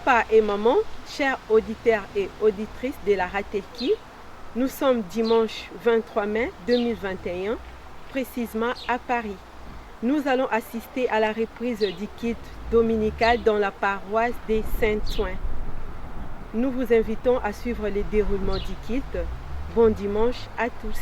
Papa et maman, chers auditeurs et auditrices de la RATELKI, nous sommes dimanche 23 mai 2021, précisément à Paris. Nous allons assister à la reprise du culte dominical dans la paroisse des Saints-Ouen. Nous vous invitons à suivre le déroulement du culte. Bon dimanche à tous.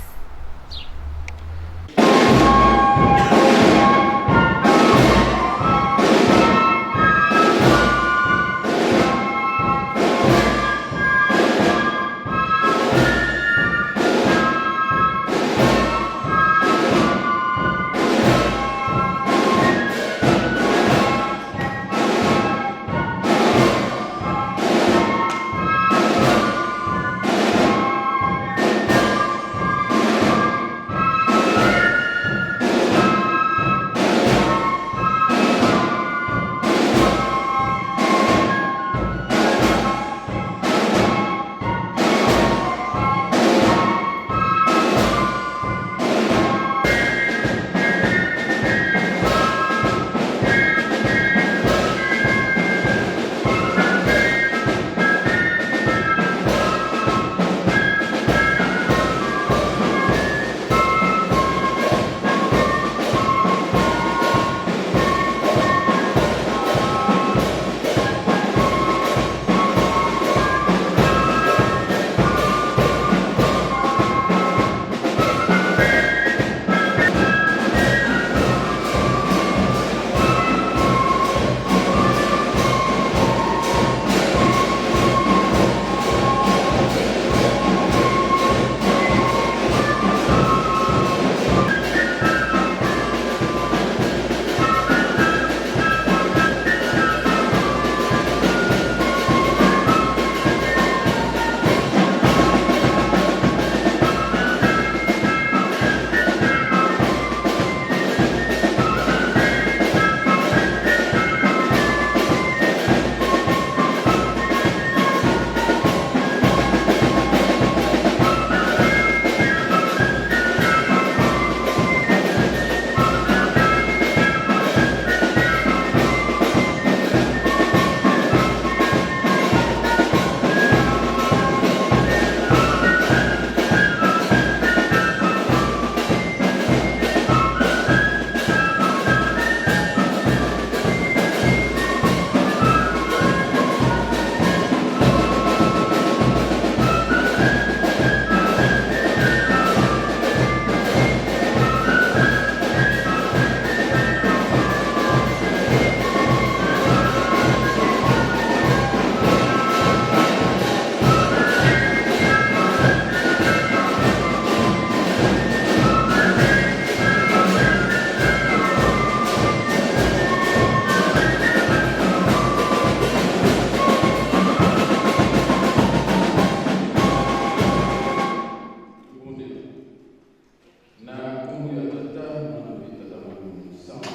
Na nkombo ya Tata, Mwana mpe Tata Molimo Mosantu.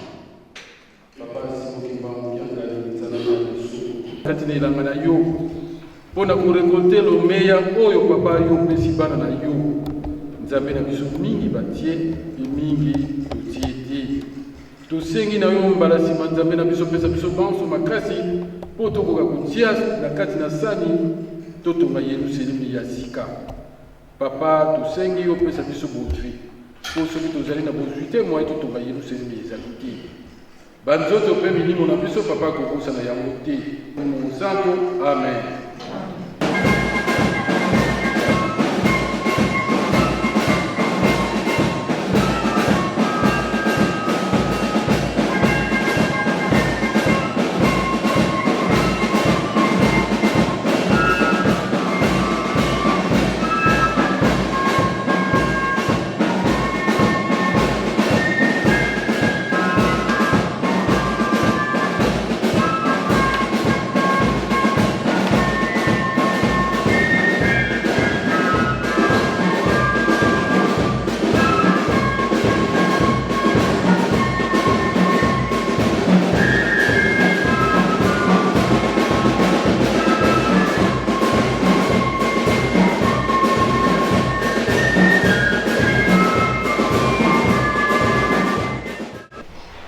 Papa Simon Kimbangu Kiangani, Nzala na biso. Kati na elanga na yo mpo na korekolte lomeya oyo papa yo opesi bana na yo Nzambe na biso mingi batie mpe mingi totie te. Tosengi na yo mbala nsima Nzambe na biso pesa biso banso makasi mpo tokoka kotia na kati na sani totonga Yelusalemi ya sika. Papa tosengi yo opesa biso bozwi mpo soki tozali na bozwi te moyen totonga Yelusalemi ezali te. Ba nzoto mpe milimo na biso papa kobosana yango te. Molimo Mosantu. Amen.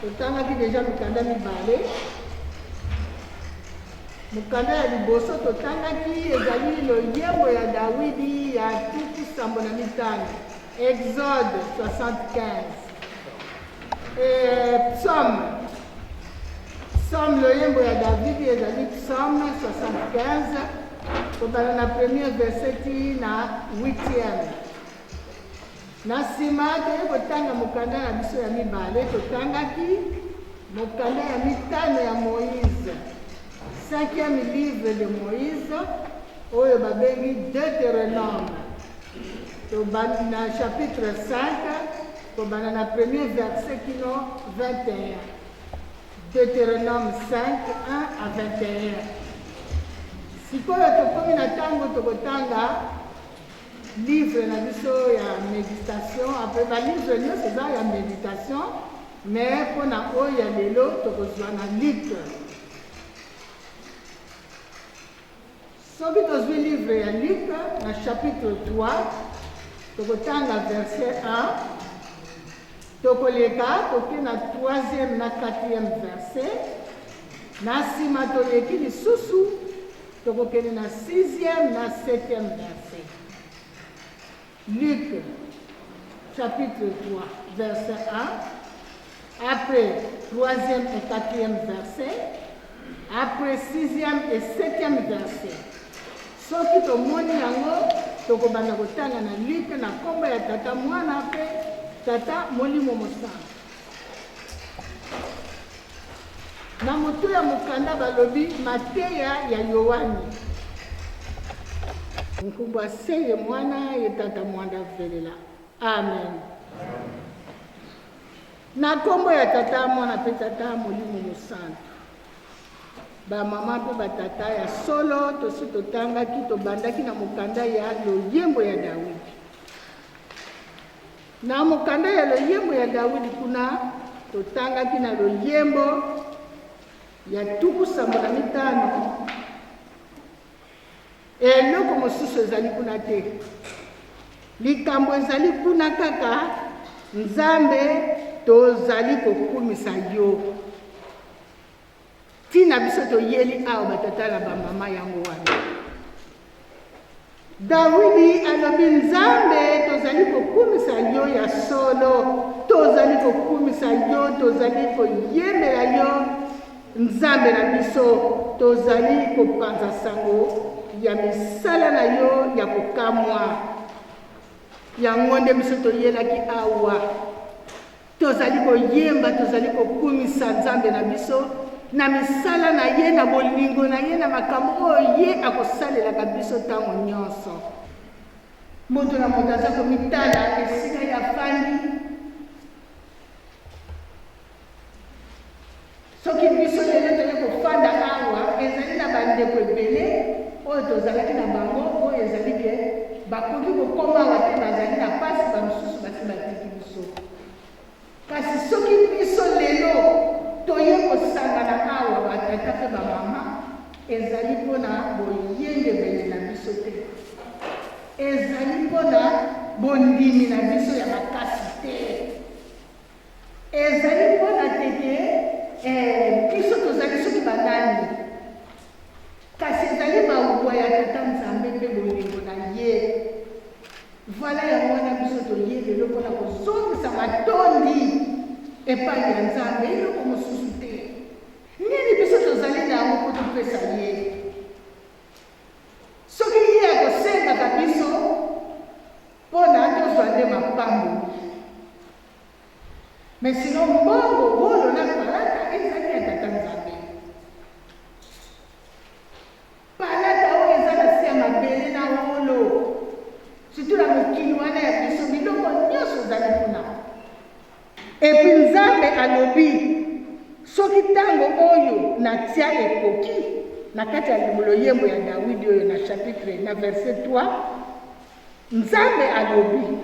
Totangaki deja mikanda mibale. Mokanda ya liboso totangaki ezali Loyembo ya Dawidi ya 75, Exode 75. E, psaume psaume Loyembo ya Davidi ezali psaume 75, kobanda na premier verset ti na 8e. Na nsima toye kotanga mokanda na biso ya mibale, totangaki mokanda ya mitano ya Moïse, cinquième livre de Moïse, oyo babengi Deutéronome. Tobandi na chapitre 5, kobanda na premier verset kino 21. Deutéronome 5, 1 à 21. Sikoyo tokomi na ntango tokotanga livre na biso ya méditation. Après, balivre nyonso eza ya méditation, mais mpona oyo ya lelo tokozwa na Luc. Soki tozwi livre ya Luc na chapitre 3, tokotanga verset 1, tokoleka toke na 3e na 4e verset. Na nsima toleki lisusu, tokokende na 6e na 7e verset. Luc chapitre 3, verset 1, après 3e et 4e verset, après 6e et 7e verset. Soki tomoni yango, tokobanda kotanga na Luc na nkombo ya Tata, Mwana mpe Tata Molimo Mosantu. Na moto ya mokanda balobi mateya ya Yoane. Nkumbu aseye Mwana ye Tata Mwanda velela. Amen. Na nkombo ya Tata, Mwana mpe Tata Molimo Mosantu. Bamama mpe batata, ya solo tosi totangaki, tobandaki na mokanda ya Loyembo ya Dawidi. Na mokanda ya Loyembo ya Dawidi kuna totangaki na loyembo ya 75. Eloko mosusu ezali kuna te. Likambo ezali kuna kaka Nzambe, tozali kokumisa yo. Ntina biso toyeli awa, batata na bamama, yango wana. Dawidi alobi: Nzambe, tozali kokumisa yo, ya solo tozali kokumisa yo, tozali koyembela yo, Nzambe na biso, tozali kopanza sango ya misala na yo ya kokamwa. Yango nde biso toyelaki awa. Tozali koyemba, tozali kokumisa Nzambe na biso na misala na ye, na bolingo na ye, na makambo oyo ye akosalelaka biso ntango nyonso. Moto na moto aza komitala esika ye afandi. Soki biso lelo toye kofanda awa, ezali na bandeko ebele oyo tozalaki na bango, oyo ezali ke bakoki kokoma awa te, bazali na mpasi, bamosusu basi batiki biso. Kasi soki biso lelo toye kosangana awa, batata mpe bamama, ezali mpona boyengebene na biso te, ezali mpona bondimi na biso ya makasi te, ezali mpona teke biso tozali soki banani, kasi ezali mawuwa ya Tata Nzambe mpe bolingo na ye. Voilà, yango wana biso toye lelo mpona kozongisa matondi epai ya Nzambe, eloko mosusu te. Nini biso tozali na yango mpo topesa ye? Soki ye akosengaka biso mpona tozwa nde mapamboli. Mais sinon mbongo, wolo na palata ezali ya Tata Nzambe. Palata oyo eza na se ya mabele na wolo, surtout na mokili wana ya biso, biloko nyonso ezali kuna. Et puis Nzambe alobi: soki ntango oyo natia ekoki, na kati ya loyembo ya Dawidi oyo na chapitre na verset 3, Nzambe alobi: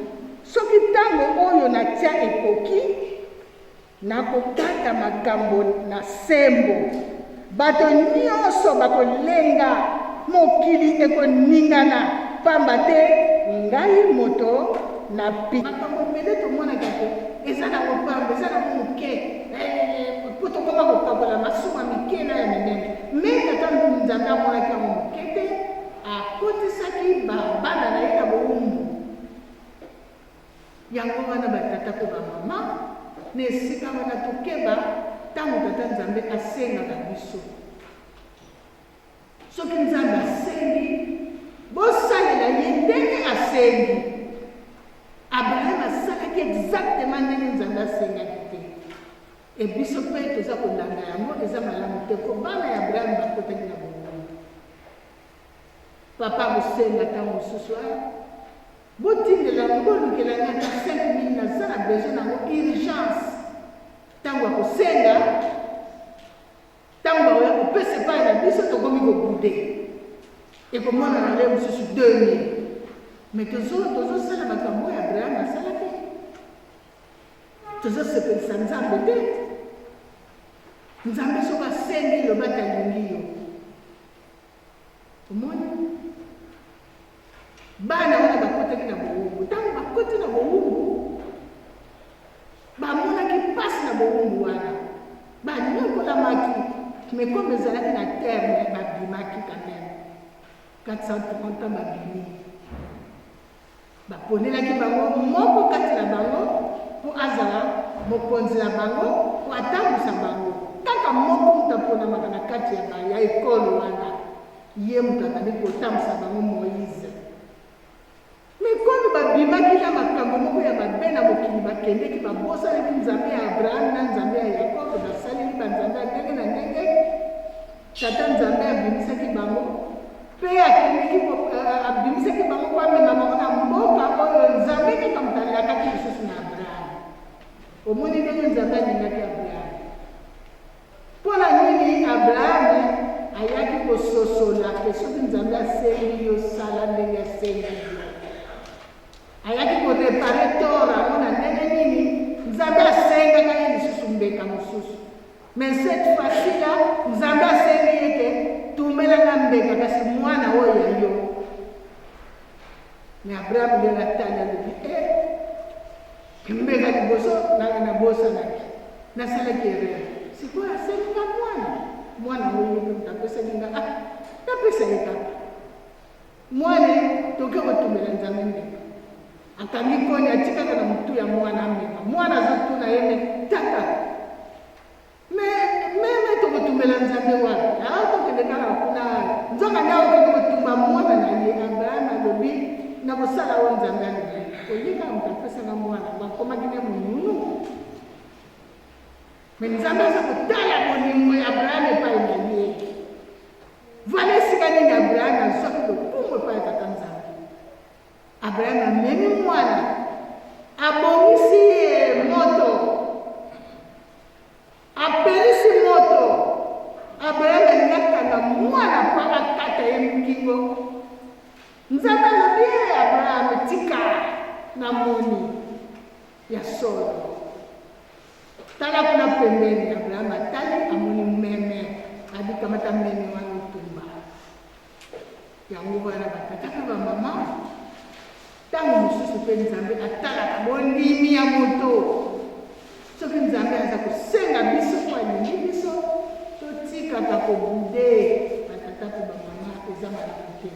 soki ntango oyo natia ekoki, nakokata makambo na sembo. Bato nyonso bakolenga, mokili ekoningana, pamba te ngai moto napi. Makambo ebele tomonaka te eza nango pamba, eza nango moke, po tokoma kopakola masumu ya mike na ya minene. Mais Tata Nzambe amonaki yango moke te, akotisaki ba bana na ye na bowumbu. Yango wana ba tata mpe ba mama, na esika wana tokeba ntango Tata Nzambe asengaka biso. Soki Nzambe asengi, bosalela ye ndenge asengi. Abraham asalaki exactement ndenge Nzambe asengaki te. Et biso mpe toza kolanda yango, eza malamu te mpo bana ya Abraham bakotaki na bowumbu. Papa akosenga ntango mosusu, ah, botindela yango, bolukela nga ata 5000, naza na besoin na yango urgence. Ntango akosenga, ntango bakoya kopesa epai na biso, tokomi kobude, ekomonana le mosusu 2000. Mais tozosala makambo oyo Abraham asalaki. Tozosepelisa Nzambe te. Nzambe soki asengi, loba ete alingi yo. Omoni bana wana bakotaki na bowumbu. Ntango bakoti na bowumbu, bamonaki mpasi na bowumbu wana, banyokolamaki, mais comme ezalaki na terme, babimaki quand même. 430 ans babimi. Baponelaki bango moko kati na bango mpo azala mokonzi na bango, mpo atambwisa bango. Kaka moko moto aponamaka na kati ya ba ya ekolo wana, ye moto abandi kotambwisa bango, Moize. Mais comme babimaki na makambo moko ya mabe na mokili, bakendeki, babosanaki Nzambe ya Abraham na Nzambe ya Yakobo, basaleli banzambe ya ndenge na ndenge. Tata Nzambe abimisaki bango mpe akendeki, abimisaki bango mpo amema bango na mboka oyo Nzambe kaka moto alakaki lisusu na Abraham. Omoni ndenge Nzambe alingaki Abraham? Mpo na nini Abraham ayaki kososola ke soki Nzambe asengi yo, sala ndenge asengi yo? Ayaki ko reparer tort yango na ndenge nini? Nzambe asengaka ye lisusu mbeka mosusu. Mais cette fois-ci là, Nzambe asengi ye ke tumbela nga mbeka kasi mwana oyo ya yo. Mais Abraham lelo atali, alobi eh, mbeka liboso nanga nabosanaki, nasalaki erreur. Sikoyo asengi nga mwana, mwana oyo ye mpe moto apesaki nga, ah, napesa ye kaka. Mwana toke kotumbela Nzambe mbeka. Akangi koni atikaka na mutu ya mwana amema. Mwana azotuna ye me tata, me meme tokotumbela Nzambe wapi? Ah, tokende kaka kuna. Nzoka nde akokende kotumba mwana na ye. Abraham alobi nakosala oyo Nzambe alobi. Oye kaka moto apesaka mwana, bakomaki nde monunu. Me Nzambe aza kotala bolingo ya Abraham epai na ye. Voilà esika nini Abraham azwaki lokumu epai ya Tata Nzambe. Abraham amemi mwana, abongisi ye moto, apelisi moto. Abraham alingi akanga mwana mpo akata ye nkingo. Nzambe alobi ye, Abraham, tika, namoni ya solo. Tala kuna pembeni. Abraham atali, amoni meme, abi kamata meme wana otumba. Yango wana batata mpe bamama, ntango mosusu mpe Nzambe atalaka bondimi ya moto. Soki Nzambe aza kosenga biso mpo alingi biso, totikaka kobude. Batata mpe bamama, eza malamu te.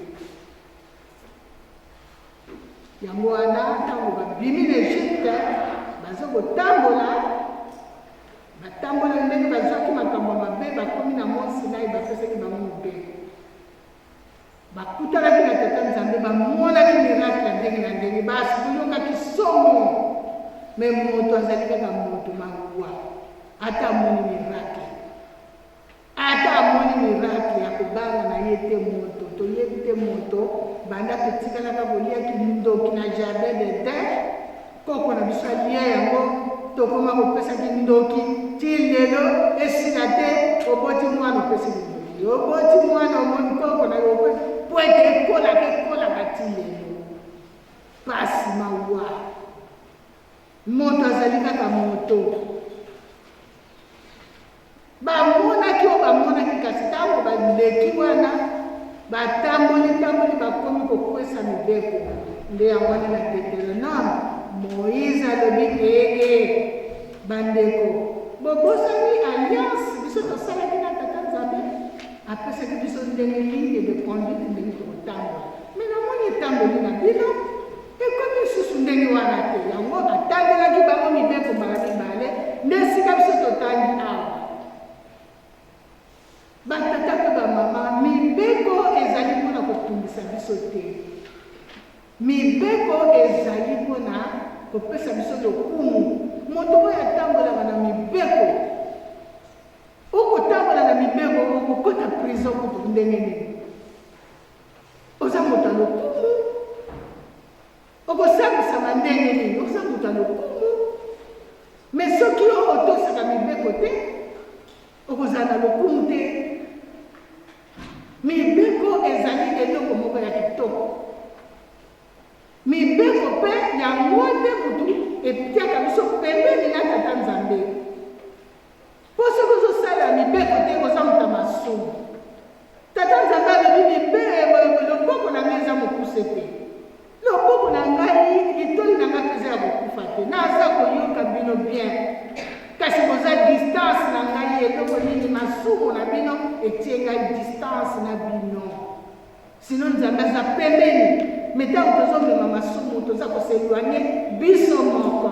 Yango wana ntango babimi na Egypte, baza kotambola, batambola ndenge bazwaki makambo ya mabe, bakomi na Mont Sinai, bapesaki bango mibeko. Bakutanaki na Tata Nzambe, bamonaki miracle ya ndenge na ndenge, bayokaki somo. Me moto azali kaka moto, mawa, ata amoni miracle. Ata amoni miracle ya kobanga na ye te moto toyebi te moto banda totikalaka kolia kindoki na jardin d'Eden koko na biso alia yango tokoma kopesa kindoki ti lelo esila te oboti mwana opesi kindoki oboti mwana omoni koko na yo opesi po ete ekolaka ekolaka ti lelo pasi mawa moto azali kaka moto. Bamonaki oyo bamonaki, kasi ntango baleki wana, batamboli-tamboli, bakomi kokwesa mibeko. Nde yango wana na Deuteronome, Moize alobi, Ee, bandeko, bobosani alliance biso tosalaki na Tata Nzambe? Apesaki biso ndenge ligne de conduite ndenge tokotambola. Mais namoni etamboli na bino ekomi lisusu ndenge wana te. Yango atangelaki bango mibeko mbala mibale, nde esika biso totangi awa. Batata mpe bamama, mibeko ezali mpo na kotungisa biso te. Mibeko ezali mpo na kopesa biso lokumu. Moto oyo atambolaka na mibeko, okotambola na mibeko, okokota prison kutu ndenge nini? Oza moto ya lokumu, okosambisama ndenge nini? Oza moto ya lokumu, me soki yo otosaka mibeko te, okozala na lokumu te. Mibeko ezali eloko moko ya kitoko. Mibeko mpe yango nde mutu etiaka biso pembeni na Tata Nzambe. Mpo soki ozosala mibeko te, oza moto ya masumu. Tata Nzambe alobi mibe, loboko na ngai eza mokuse te. Loboko na ngai, litoi na ngai mpe eza ya kokufa te. Naza koyoka bino bien. Kasi boza distance na ngai, eloko nini masumu na bino etie ngai distance na bino. Sinon Nzambe aza pembeni, mais ntango tozomema masumu toza ko s'eloigner biso moko.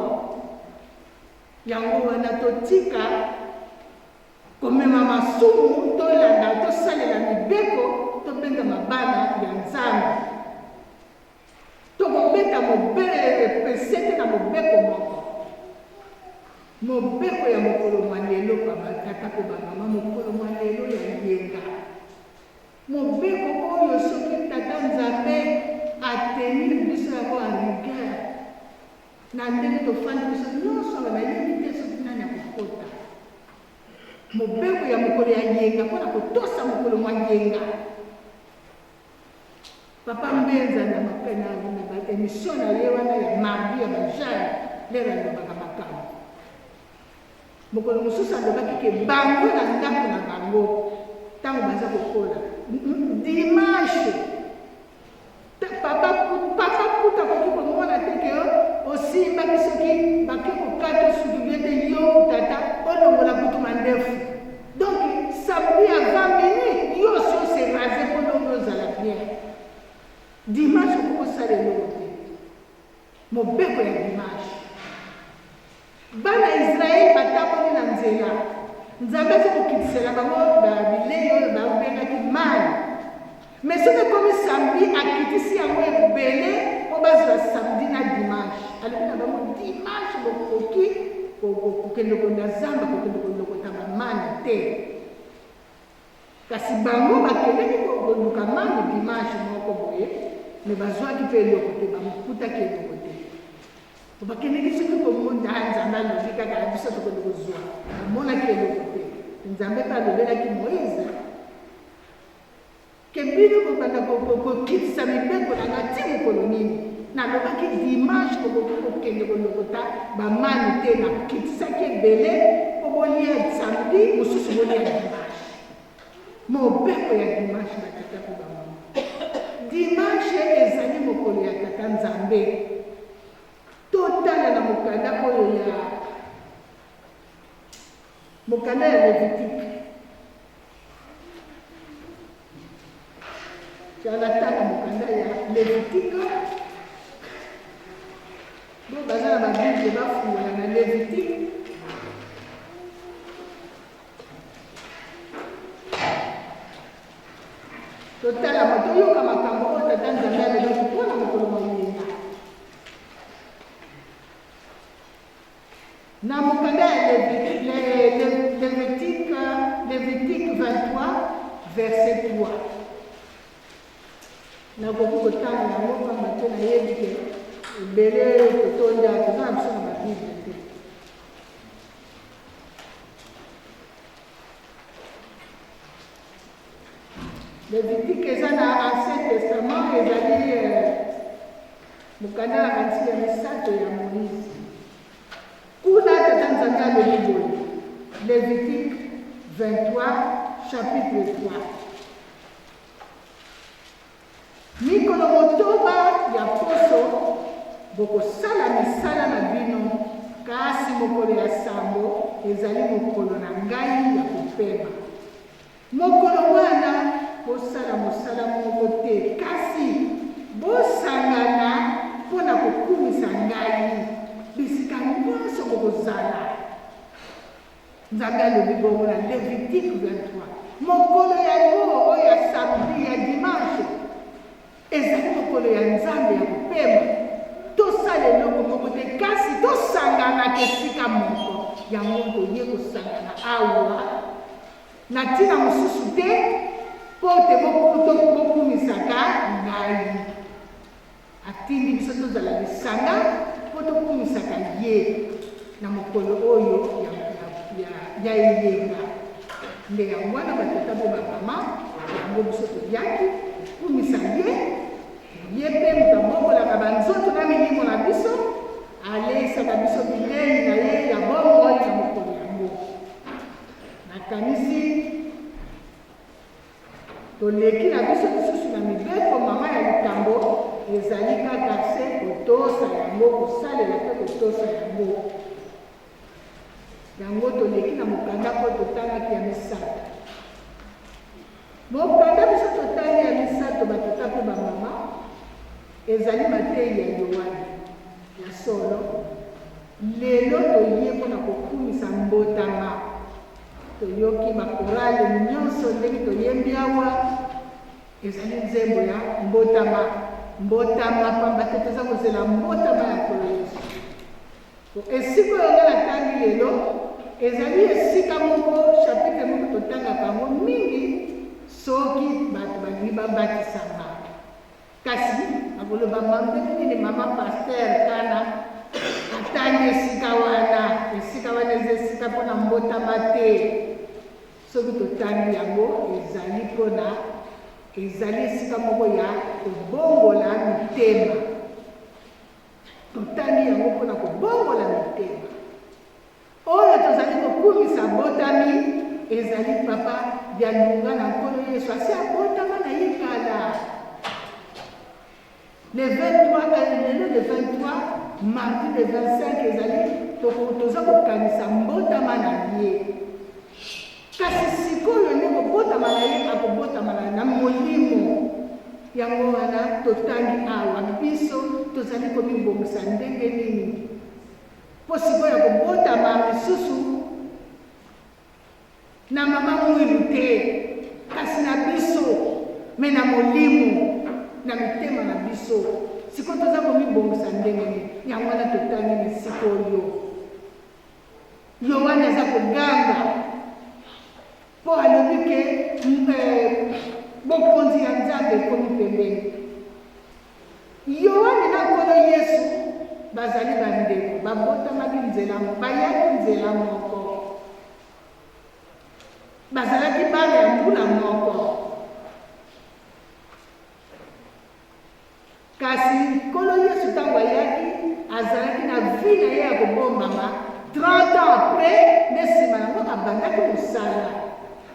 Yango wana totika komema masumu, tolanda, tosalela mibeko, tobengama bana ya Nzambe. Tokobeta sete na mobeko moko. Mobeko ya mokolo mwa lelo, ba tata mpe ba mama, mokolo mwa lelo ya yenga. Mobeko oyo soki Tata Nzambe a tenir biso yango en rigueur na ndenge tofandi biso nionso awa nayebi te soki nani akokota mobeko ya mokolo ya yenga mpo na kotosa mokolo mwa yenga. Papa Mbenza na ba emission na ye wana ya mardi ya ba jeunes lere alobaka makambo. Mokolo mosusu alobaki ke bango na ndako na bango ntango baza kokola dimanche papa papa kuta akoki komona te ke osimbaki soki bake kokata osuki bien te yo tata olongola kutu mandefu donc samedi avant minuit yo osi ose rase mpo longi ozala bien dimanche okoki kosala eloko te mobeko ya dimanche Bana Israël batamboli na nzela. Nzambe azo kokitisela bango ba bilei oyo babengaki manne. Mais soki ekomi samedi, akitisi yango ebele po bazwa samedi na dimanche. Alobi na bango dimanche bokoki kokende na zamba kokende kolokota ba manne te. Kasi bango bakendaki koluka manne dimanche moko boye, mais bazwaki pe eloko te, bakutaki eloko te. Bakendeki soki komona Nzambe alobi kaka biso tokende kozwa, bamonaki eloko te. Nzambe mpe alobelaki Moïse ke bino bobanda kokitisa mibeko na ngai ti mokolo nini? Nalobaki dimanche bokoki kokende kolokota bamani te, nakitisaki ebele mpo bolia samedi, mosusu bolia dimanche. Mobeko ya dimanche, batata mpe bamama. Dimanche ezali mokolo ya Tata Nzambe. Totala na mokanda oyo ya mokanda ya Levitique. Tala mokanda ya Levitique. Bo baza na ba Bible bafungola na Levitique. Totala, toyoka makambo oyo Tata Nzambe alobaki mpo na mokolo mwa yenga. Na mokanda ya Levitique, Levitique 23 verset 3. Nakoki kotanga yango mpamba te nayebi ke ebele totonda toza na biso na babible te. Levitique eza na Ancien Testament, ezali eh, mokanda ya kanisi ya misato ya Moïse. Kuna Tata Nzambe alobi boye, Levitique 23 chapitre 3. Mikolo motoba ya poso bokosala misala na bino, kasi mokolo ya sambo ezali mokolo na ngai ya kopema. Mokolo wana, Bosala mosala moko te, kasi bosangana mpo na kokumisa ngai bisika nyonso bokozala. Nzambe alobi bongo na Levitique 23. Mokolo yango oyo ya samedi, ya dimanche, ezali mokolo ya Nzambe ya kopema. Tosala eloko moko te, kasi tosanganaka esika moko. Yango toye kosangana awa na ntina mosusu te, mpo te bokumisaka ngai. Atindi biso tozala lisanga mpo tokumisaka ye na mokolo oyo ya eyenga. Nde yango wana batata mpe bamama, yango biso toyaki kokumisa ye. Ye mpe moto abongolaka banzoto na milimo na biso, aleisaka biso bilei na ye ya bomoi na mokolo yango. Nakanisi Toleki na biso lisusu na mibeko mama ya likambo ezali kaka se kotosa yango, kosalela mpe kotosa yango. Yango toleki na mokanda oyo totangaki ya misato. Mokanda biso totangi ya misato, batata mpe bamama, ezali mateyi ya Yoane. Ya solo, lelo toye mpo na kokumisa mbotama. Toyoki ba chorale nyonso ndenge toyembi awa, ezali nzembo ya mbotama, mbotama, pamba te toza kozela mbotama ya Nkolo Yesu. Esika oyo nga natangi lelo ezali esika moko, chapitre moko totangaka yango mingi soki bato balingi babatisama. Kasi bakoloba ma ndenge nini mama pasteur kana atangi esika wana? Esika wana eza esika mpo na mbotama te. Soki totangi yango, ezali mpo na ezali esika moko ya kobongola mitema. Totangi yango mpo na kobongola mitema. Oyo tozali kokumisa abotami ezali Papa Dialunga na Nkolo Yesu. Asi abotama na ye kala. Le 23, lelo le 23, mardi le 25 ezali toza kokanisa mbotama na ye. Kasi sikoyo nde kobotama na ye, akobotama na molimo. Yango wana totangi awa, biso tozali komibongisa ndenge nini Mpo sikoyo akobotama lisusu na mama Mwilu te, kasi na biso, me na molimo, na mitema na biso. Sikoyo toza komibongisa ndenge nini? Yango wana totangi misiko oyo. Yoane aza koganga mpo alobi ke bokonzi ya Nzambe ekomi pembeni. Yoane na Nkolo Yesu bazali bandeko, babotamaki nzela, bayaki nzela moko. Bazalaki bana ya mbula moko. Kasi Nkolo Yesu ntango ayaki, azalaki na vie na ye ya kobombama 30 ans après nde nsima yango abandaki mosala.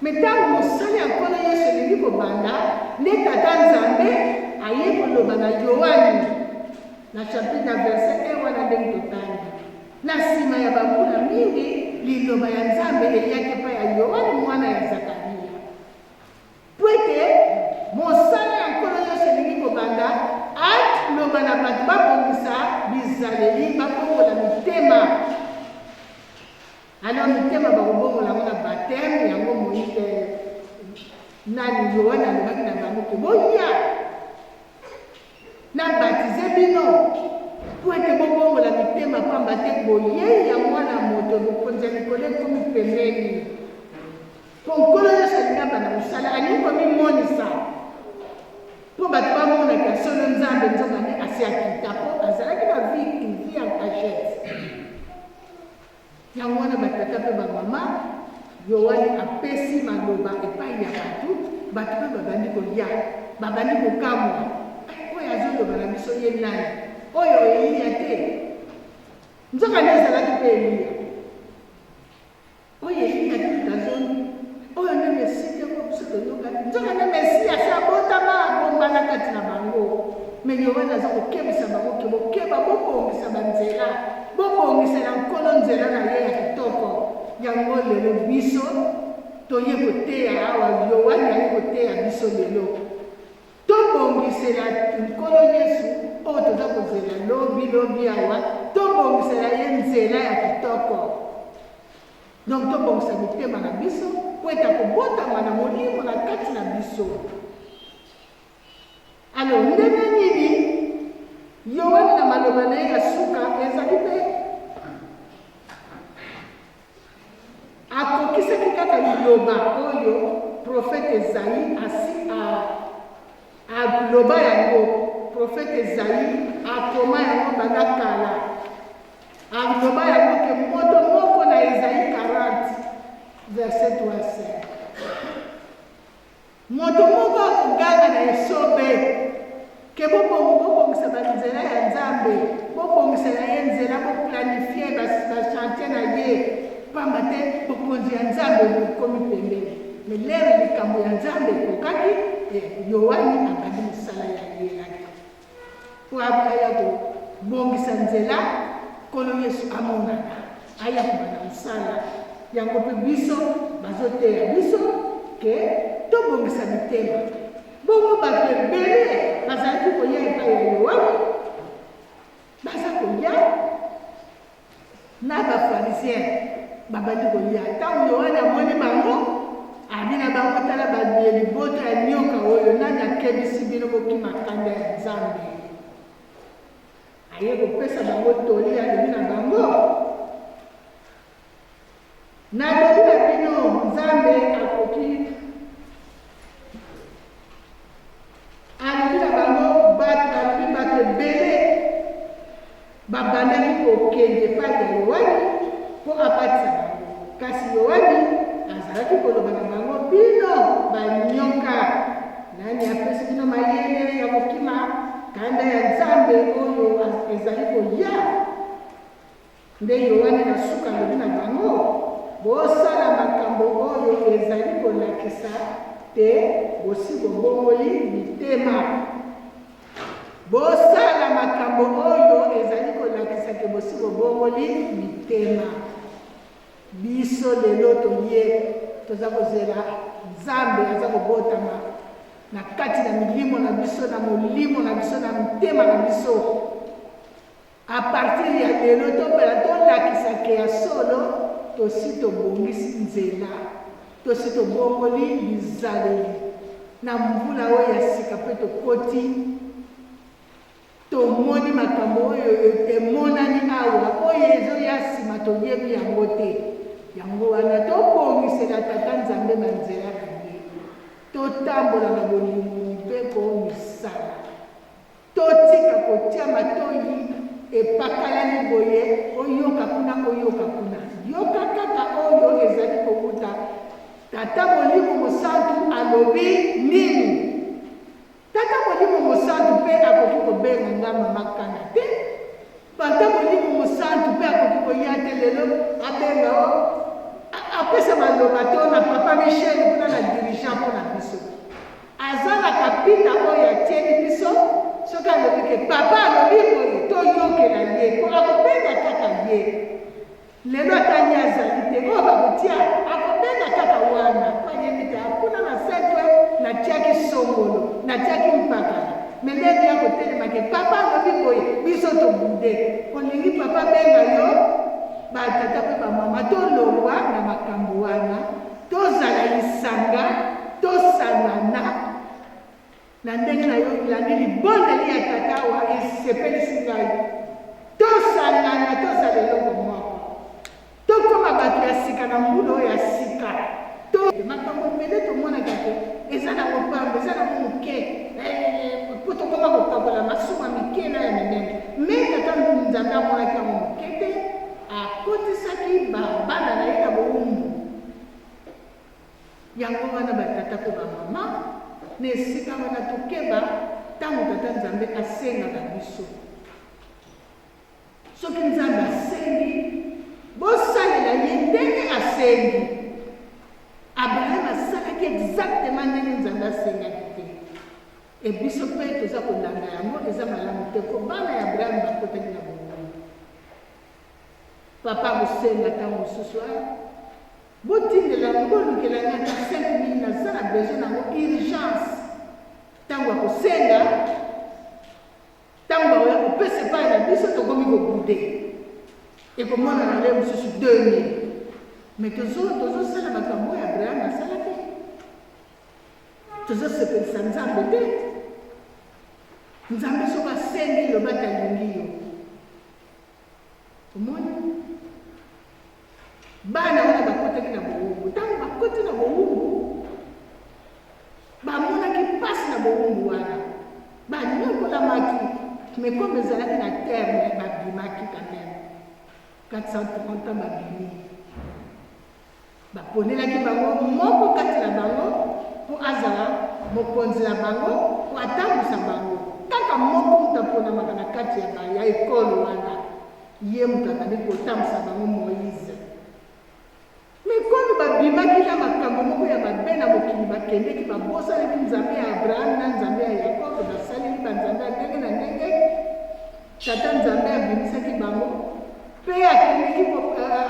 Mais tango mosala ya Nkolo Yesu elingi kobanda, nde Tata Nzambe aye koloba na Yoane na chapitre na verset 1 wana ndenge totangi. Na sima ya bambula mingi, liloba ya Nzambe eyaki epai ya Yoane mwana ya Zakaria. Mpo ete mosala ya Nkolo Yesu elingi kobanda, aloba na bato babongisa bizaleli, babongola mitema. Alors mitema bakobongola yango na baptême yango Moïse nani Yoane alobaki na bango ke boya na baptize bino mpo ete bobongola mitema, pamba te boyei ya mwana moto bokonzi ya likolo ekomi pembeni. Mpo Nkolo Yesu alingi abanda mosala, alingi komimonisa mpo bato bamonaka ya solo Nzambe, nzokande asi akita mpo azalaki na vie vie en cachette. Yango wana batata mpe bamama, Yoane apesi maloba epai ya bato, bato mpe babandi koya, babandi kokamwa, eh, oyo azoloba na biso ye nani? Oyo Eliya te? Nzokande ezalaki mpe Eliya. Oyo Eliya te moto azongi, oyo nde Mesia te oyo biso toyokaki. Nzokande Mesia asi abotama, abombana kati na bango. Me Yoane aza kokebisa bango ke bokeba, bobongisa banzela, bobongisela Nkolo nzela na ye ya kitoko. Yango lelo biso. Toye koteya awa, Yoane aye koteya biso lelo. Tobongisela Nkolo Yesu oyo toza kozela lobi lobi awa, tobongisela ye nzela ya kitoko. Donc tobongisa mitema na biso mpo ete akobotama na Molimo na kati na biso. Alors ndenge nini Yoane na maloba na ye ya suka ezali mpe Akokisaki kaka liloba oyo profete Ezayi asi a, aloba yango. Profete Ezayi akoma yango banda kala. Aloba yango ke moto moko na Ezayi 40 verset 3 5. Moto moko akoganga na esobe ke bobongisa ba nzela ya Nzambe, bobongisela ye nzela, bo planifier ba chantier na ye, pamba te bokonzi ya Nzambe bokomi pembeni. Mais lere likambo ya Nzambe ekokaki, Yoani abandi mosala ya ayelaki po aya kobongisa nzela, Nkolo Yesu amonana, aya kobanda mosala. Yango pe biso bazoteya biso ke tobongisa mitema. Bongo bato ebele bazalaki koya epai ya Yoane, baza koya na ba pharisiens babandi koya. Ntango Yoane amoni bango, abi na bango, tala baye libota ya nyoka oyo, nani akebisi bino bokima kanda ya Nzambe? Aye kopesa bango toli, alobi na bango, Nalobi na bino, Nzambe akoki. Alobi na bango, bato balobi, bato ebele babandaki kokende epai ya Yoane mpo abatisa bango. Kasi Yoane azalaki koloba na bango, Bino banyoka, nani apesi bino mayele ya kokima kanda ya Nzambe oyo ezali koya? Nde Yoane na suka alobi na bango, Bosala makambo oyo ezali kolakisa te bosi bobongoli mitema. Bosala makambo oyo ezali kolakisa ke bosi bobongoli mitema. Biso lelo toye, toza kozela Nzambe aza kobotama na kati na milimo na biso, na molimo na biso, na mitema na biso. A partir ya lelo tobela tolakisa ke ya solo tosi tobongisi nzela, tosi tobongoli bizaleli na mvula oyo ya sika mpe tokoti tomoni makambo oyo emonani awa, oyo ezoya nsima toyebi yango te. Yango wana tobongisela Tata Nzambe ba nzela na ye, totambola na bolingo, mibeko, misala. Totika kotia matoyi epakalami boye oyoka kuna oyoka kuna. Yoka kaka oyo ezali kowuta Tata Molimo Mosantu alobi nini. Tata Molimo Mosantu pe akoki kobenga nga mama Kana te. Tata Molimo Mosantu pe akoki koya te lelo abenga o apesa maloba to na papa Michel kuna na dirigeant mpo na biso. Aza na kapita oyo atieli biso, soki alobi ke papa alobi boye toyokela ye po akobenga kaka ye. Lelo ata ye azali te, oyo bakotia akobenga kaka wana po ayebi te ah kuna na Saint Ouen natiaki songolo, natiaki mpakala. Mais ndenge ye akotelema ke papa alobi boye biso to boude. Olingi papa abenga yo? Ba tata pe ba mama tolongwa na makambo wana. Tozala lisanga, tosangana na ndenge na yo landi libondeli ya tata awa esepelisi ngai. Tosangana, tozala eloko moko. Tokoma bato ya sika na mbula oyo ya sika. To makambo ebele tomonaka ke eza nango pamba, eza nango moke, po tokoma kokabola masumu ya mike na ya minene. Mais tata Nzambe amonaki yango moke te, akotisaki ba bana na ye na bowumbu. Yango wana ba tata pe ba mama, na esika wana tokeba tango Tata Nzambe asengaka biso. Soki Nzambe asengi, bosalela ye ndenge asengi. Abraham asalaki exactement ndenge Nzambe asengaki te. Et biso pe toza kolanda yango, eza malamu te po bana ya Abraham bakotaki na bowumbu. Papa akosenga tango mosusu ah. Botindela nga, bolukela nga ata 5000, naza na besoin na yango urgence. Tango ya kosenga, tango bakoya kopesa epai na biso, tokomi ko bouder. Ekomonana nde mosusu 2000. Mais tozo tozosala makambo oyo Abraham asalaki. Tozosepelisa Nzambe te. Nzambe soki asengi, loba ete alingi yo. Omoni? Bana wana bakotaki na bowumbu. Ntango bakoti na bowumbu, bamonaki mpasi na bowumbu wana, banyokolamaki, mais comme ezalaki na terme, babimaki quand même. 430 ans babimi. Baponelaki bango moko kati na bango mpo azala mokonzi na bango, mpo atambwisa bango. Kaka moko moto aponamaka na kati ya, ya ekolo wana, ye moto azali kotambwisa bango, Moize. Mais comme babimaki na makambo moko ya mabe na mokili, bakendeki, babosanaki Nzambe ya Abraham na Nzambe ya Yakobo, basaleli banzambe ya ndenge na ndenge. Tata Nzambe abimisaki bango Mpe akendeki,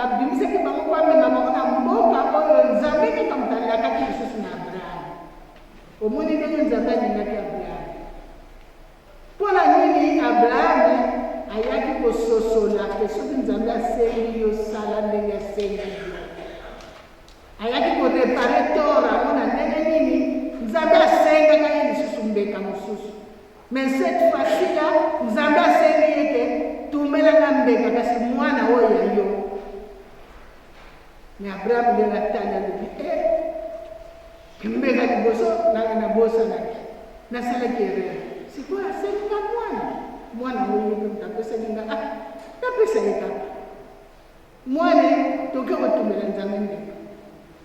abimisaki bango mpo amema bango na mboka oyo Nzambe kaka moto alakaki lisusu na Abraham. Omoni ndenge Nzambe alingaki Abraham? Mpo na nini Abraham ayaki kososola ke soki Nzambe asengi yo, sala ndenge asengi yo? Ayaki ko reparer tort yango na ndenge nini? Nzambe asengaka ye lisusu mbeka mosusu. Mais cette fois ci là, Nzambe asengi ye ke tumbela nga mbeka kasi mwana oyo ya yo. Mais Abraham ndenge atali alobi eh, mbeka liboso nanga nabosanaki, nasalaki erreur. Sikoyo asengi nga mwana, mwana oyo ye mpe moto apesaki nga, ah, napesa ye kaka. Mwana toke kotumbela Nzambe mbeka.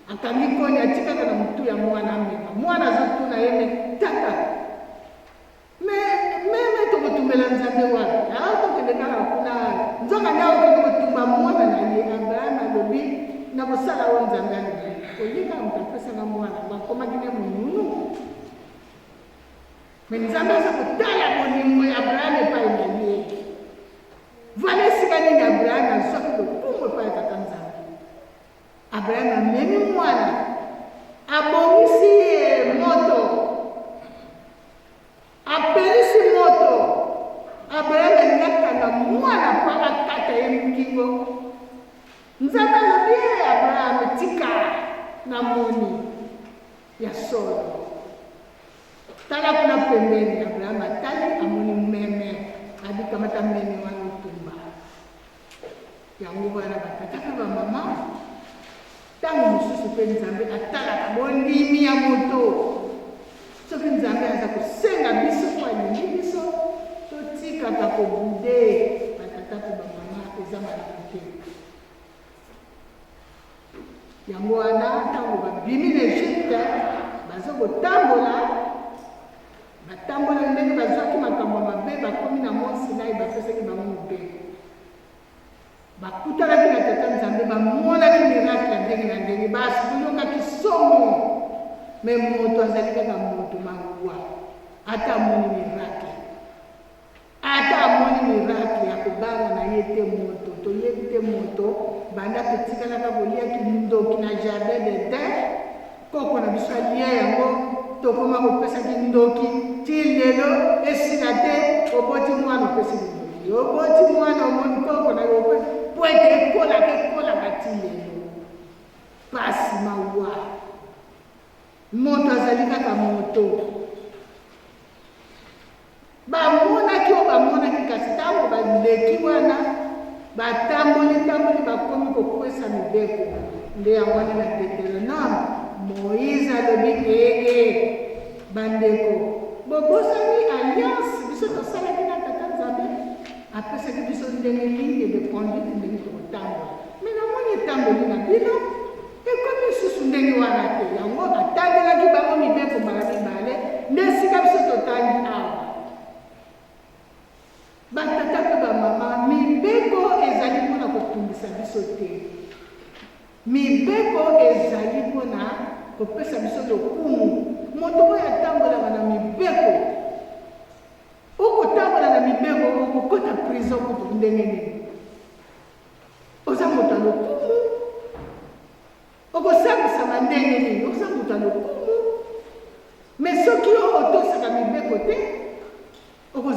Akangi koni atie kaka na mutu ya mwana amema. Mwana azotuna ye me tata me meme tokotumbela Nzambe wapi? Ah, tokende kaka kuna. Nzoka nde akokende kotumba mwana na ye. Abraham alobi nakosala oyo Nzambe alobi. Oye kaka moto apesaka mwana, bakomaki nde monunu. Me Nzambe aza kotala bolingo ya Abraham epai na ye. Voilà esika nini Abraham azwaki lokumu epai ya Tata Nzambe. Abraham amemi mwana, abongisi ye moto, apelisi moto. Abraham alingi akanga mwana mpo akata ye nkingo. Nzambe alobi ye, Abraham, tika, namoni ya solo. Tala kuna pembeni, Abraham atali, amoni meme, abi kamata meme wana otumba. Yango wana batata mpe bamama, ntango mosusu mpe Nzambe atalaka bondimi ya moto. Soki Nzambe aza kosenga biso mpo alingi biso, totikaka kobude batata mpe bamama, eza malamu te. Yango wana ntango babimi na Egypte, baza kotambola, batambolaki ndenge bazwaki makambo ya mabe, bakomi na Mont Sinai, bapesaki bango mobeko. Bakutanaki na Tata Nzambe, bamonaki miracle ya ndenge na ndenge, bayokaki somo. Me moto azali kaka moto, mawa, ata amoni miracle. Ata amoni miracle akobanga na ye te moto toyebi te moto banda totikalaka kolia kindoki na jardin d'Eden koko na biso alia yango tokoma kopesa kindoki ti lelo esila te oboti mwana opesi kindoki oboti mwana omoni koko na yo opesi po ete ekolaka ekolaka ti lelo pasi mawa moto azali kaka moto. Bamonaki oyo bamonaki, kasi ntango baleki wana, batamboli-tamboli, bakomi kokwesa mibeko. Nde yango wana na Deuteronome, Moize alobi, Ee, bandeko, bobosani alliance biso tosalaki na Tata Nzambe? Apesaki biso ndenge ligne de conduite, ndenge tokotambola. Mais namoni etamboli na bino Ekomi lisusu ndenge wana te. Yango atangelaki bango mibeko mbala mibale, nde esika biso totangi awa. Batata mpe bamama, mibeko ezali mpo na kotungisa biso te. Mibeko ezali mpo na kopesa biso lokumu. Moto oyo atambolaka na mibeko, okotambola na mibeko, okokota prison kutu ndenge nini? Oza moto ya lokumu.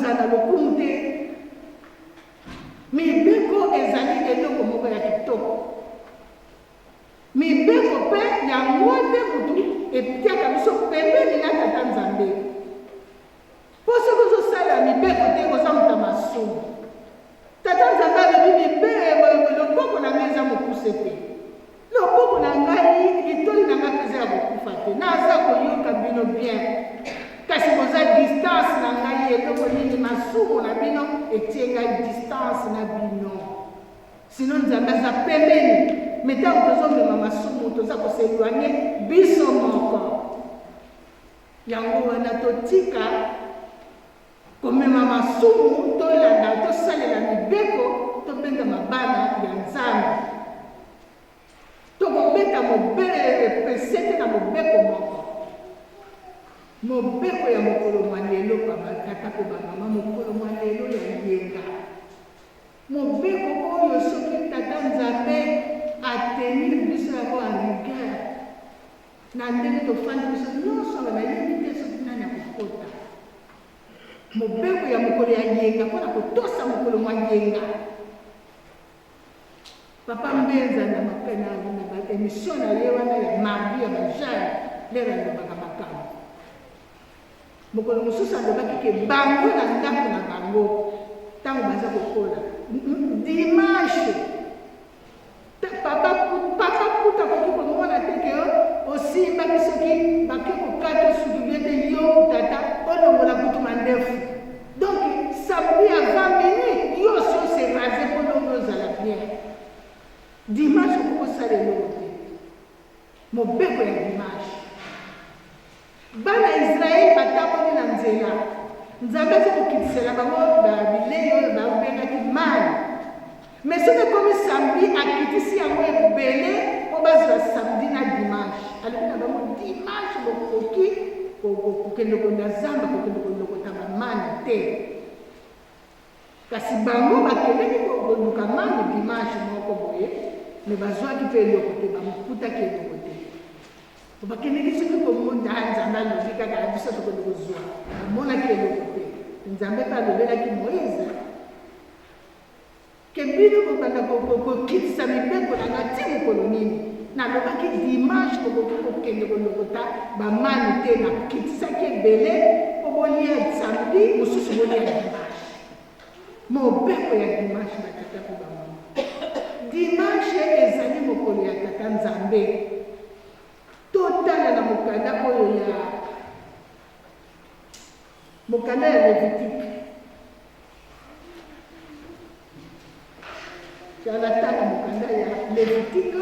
Okozala na lokumu te. Mibeko ezali eloko moko ya kitoko. Mibeko mpe yango nde mutu etiaka biso pembeni na Tata Nzambe. Mpo soki ozosala mibeko te, oza moto ya masumu. Tata Nzambe alobi mibe, loboko na ngai eza mokuse te. Loboko na ngai, litoi na ngai mpe eza ya kokufa te. Naza koyoka bino bien. Kasi boza distance na ngai, eloko nini masumu na bino etie ngai distance na bino. Sinon Nzambe aza pembeni, mais tango tozo mema masumu toza ko s'eloigner biso moko. Yango wana totika komema masumu, tolanda tosalela mibeko, tobengama bana ya Nzambe. Tokobeta sete na mobeko moko. Mobeko ya mokolo mwa lelo, ba tata mpe ba mama, mokolo mwa lelo ya yenga. Mobeko oyo soki Tata Nzambe a tenir biso yango en rigueur na ndenge tofandi biso nionso awa nayebi te soki nani akokota mobeko ya mokolo ya yenga mpo na kotosa mokolo mwa yenga. Papa Mbenza na ba emission na ye wana ya mardi ya ba jeunes lere alobaka makambo. Mokolo mosusu alobaki ke bango na ndako na bango ntango baza kokola dimanche papa papa kuta akoki komona te ke osimbaki soki bake kokata suki bien te yo tata olongola kutu mandefu donc samedi avant minuit yo osi ose rase mpo longo ozala bien dimanche okoki kosala eloko te mobeko ya dimanche Bana Israel batamboli na nzela. Nzambe azo kokitisela bango ba bilei oyo babengaki manne. Mais soki ekomi samedi, akitisi yango ebele po bazwa samedi na dimanche. Alobi na bango dimanche bokoki kokende na zamba kokende kolokota ba manne te. Kasi bango bakendaki koluka manne dimanche moko boye, mais bazwaki pe eloko te, bakutaki eloko te. Bakendeki soki komona ah, Nzambe alobi kaka biso tokende kozwa, bamonaki eloko te. Nzambe mpe alobelaki Moize ke bino bobanda kokitisa mibeko na ngai ti mokolo nini? Nalobaki dimanche bokoki kokende kolokota bamani te, nakitisaki ebele mpo bolia samedi, mosusu bolia dimanche. Mobeko ya dimanche batata mpe bamama. Dimanche ezali mokolo ya Tata Nzambe. Totala na mokanda oyo ya mokanda ya Levitique. Tala mokanda ya Levitique.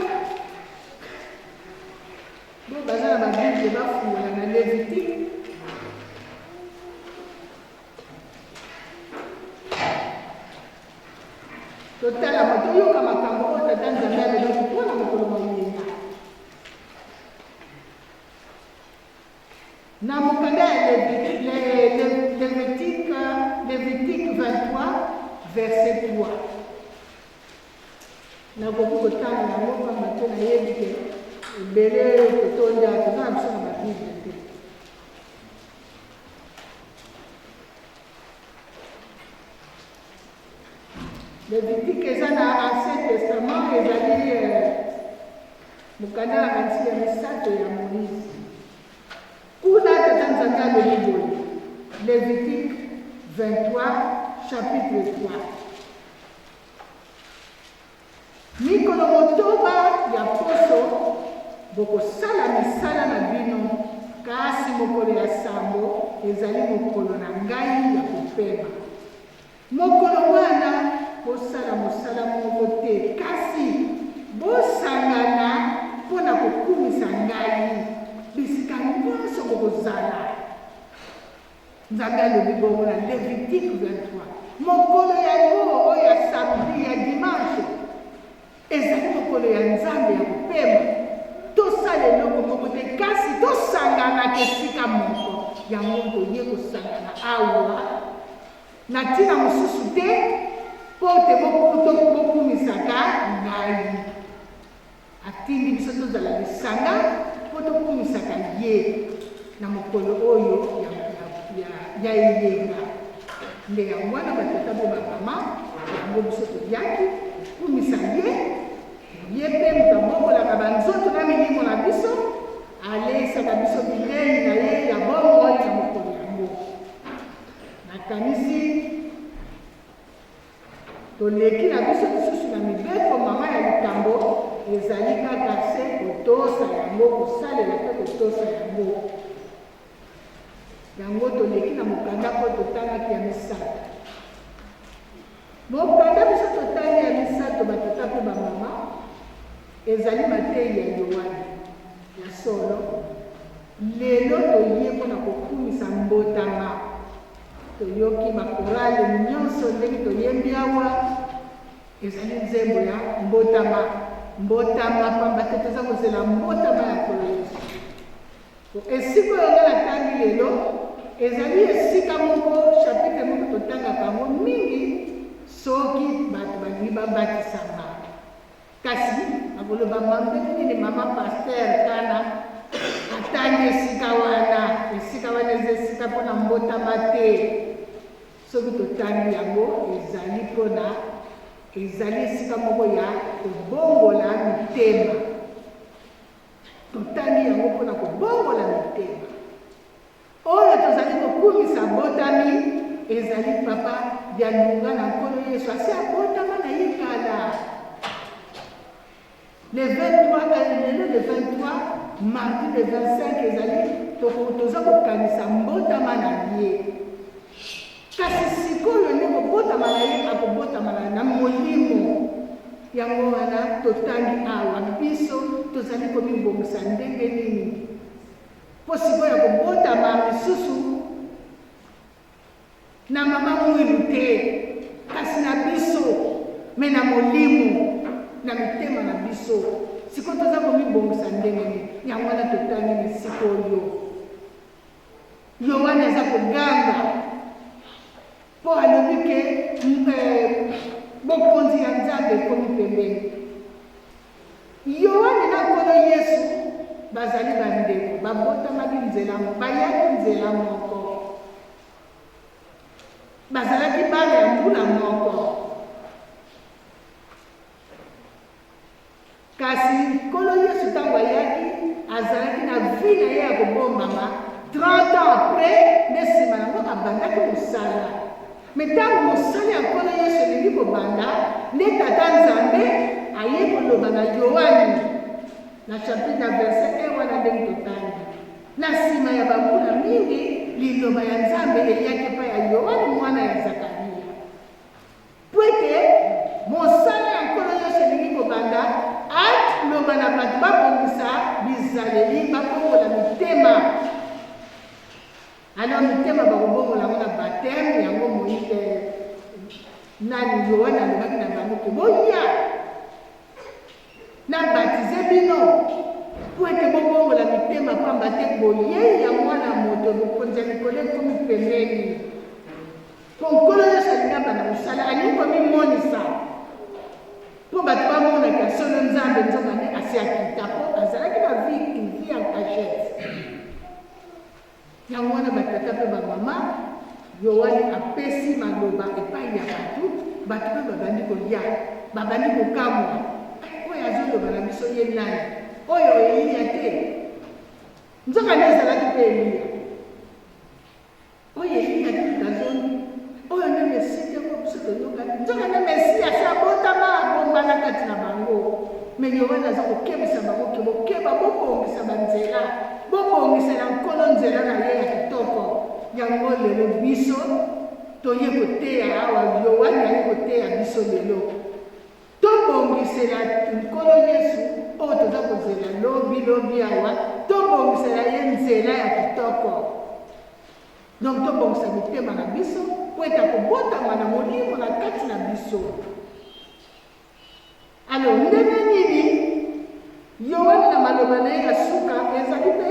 Bo baza na ba Bible bafungola na Levitique. Totala toyoka makambo oyo Tata Nzambe alobaki mpo na mokolo mwa yenga. Na mokanda ya Levitique, Levitique 23 verset 3. Nakoki kotanga yango mpamba te nayebi ke ebele totonda toza na biso na babible te. Levitique eza na Ancien Testament, ezali eh, mokanda ya kanisi ya misato ya Moïse. Kuna Tata Nzambe alobi boye, Levitique 23 chapitre 3. Mikolo motoba ya poso bokosala misala na bino, kasi mokolo ya sambo ezali mokolo na ngai ya kopema. Mokolo wana bosala mosala moko te, kasi bosangana mpo na kokumisa ngai bisika nyonso bokozala. Nzambe alobi bongo na Levitique 23. Mokolo yango oyo ya samedi, ya dimanche, ezali mokolo ya Nzambe ya kopema. Tosala eloko moko te, kasi tosanganaka esika moko. Yango toye kosangana awa na ntina mosusu te, mpo te bokumisaka ngai. Atindi biso tozala lisanga mpo tokumisaka ye na mokolo oyo ya, ya, ya, ya eyenga. Nde yango wana batata mpe bamama, yango biso toyaki kokumisa ye. Ye mpe moto abokolaka banzoto na milimo na biso, aleisaka biso bilei na ye ya bomoi na mokolo yango. Nakanisi toleki na biso lisusu na mibeko mama ya likambo ezali kaka se kotosa yango, kosalela mpe kotosa yango. Yango toleki na mokanda oyo totangaki ya misato. Mokanda biso totangi ya misato, batata mpe bamama, ezali mateyi ya Yoane. Ya solo, lelo toye mpo na kokumisa mbotama. Toyoki bakorale nyonso ndenge toyembi awa, ezali nzembo ya mbotama. Mbotama, pamba te toza kozela mbotama ya Nkolo Yesu. Esika oyo nga natangi lelo ezali esika moko, chapitre moko totangaka yango mingi soki bato balingi babatisama. Kasi bakoloba ndenge nini mama pasteur Kana atangi esika wana? Esika wana eza esika mpo na mbotama te. Soki totangi yango ezali mpo na ezali esika moko ya kobongola mitema. Totangi yango mpo na kobongola mitema. Oyo tozali kokumisa abotami ezali Papa Dialunga na Nkolo Yesu. Asi abotama na ye kala. Le 23, lelo le 23, mardi le 25 ezali toza kokanisa mbotama na ye. Kasi sikoyo nde kobotama na ye akobotama na molimo. Yango wana totangi awa, biso tozali komibongisa ndenge nini mpo sikoyo akobotama lisusu na mama Mwilu te, kasi na biso, me na molimo, na mitema na biso. Sikoyo toza komibongisa ndenge nini? Yango wana totangi na sikoyo. Yoane aza koganga mpo alobi ke bokonzi ya Nzambe ekomi pembeni. Yoane na Nkolo Yesu bazali bandeko, babotamaki nzela, bayaki nzela moko, bazalaki bana ya mbula moko. Kasi Nkolo Yesu ntango ayaki, azalaki na vie na ye ya kobombama, 30 ans après nde nsima yango abandaki mosala. Mais ntango mosala ya Nkolo Yesu elingi kobanda, nde Tata Nzambe aye koloba na Yoane na chapitre na verset 1 wana ndenge totangi. Na nsima ya bambula mingi, liloba ya Nzambe eyaki epai ya Yoane mwana ya Zakaria. Mpo ete mosala ya Nkolo Yesu elingi kobanda, aloba na bato babongisa bizaleli, babongola mitema. Alors mitema bakobongola yango na baptême, yango Moïse nani Yoane alobaki na bango ke boya na batize bino mpo ete bobongola mitema, pamba te boyei ya Mwana Moto, bokonzi ya likolo ekomi pembeni. Mpo Nkolo Yesu alingi abanda mosala, alingi komimonisa mpo bato bamonaka ya solo Nzambe, nzokande asi akita, mpo azalaki na vie vie en cachette. Yango wana batata mpe bamama, Yoane apesi maloba epai ya bato, bato mpe babandi koya, babandi kokamwa, oyo azoloba na biso ye nani? Oyo Eliya te? Nzokande ezalaki mpe Eliya. Oyo Eliya te moto azongi, oyo nde Mesia te oyo biso toyokaki. Nzoka nde Mesia asi abotama, abombana kati na bango. Me Yoane aza kokebisa bango ke bokeba, bobongisa banzela, bobongisela Nkolo nzela na ye ya kitoko. Yango lelo biso toye koteya awa, Yoane aye koteya biso lelo. Tobongisela Nkolo Yesu oyo toza kozela lobi lobi awa, tobongisela ye nzela ya kitoko. Donc tobongisa mitema na biso mpo ete akobotama na molimo na kati na biso. Alors ndenge nini Yoane na maloba na ye ya suka ezali mpe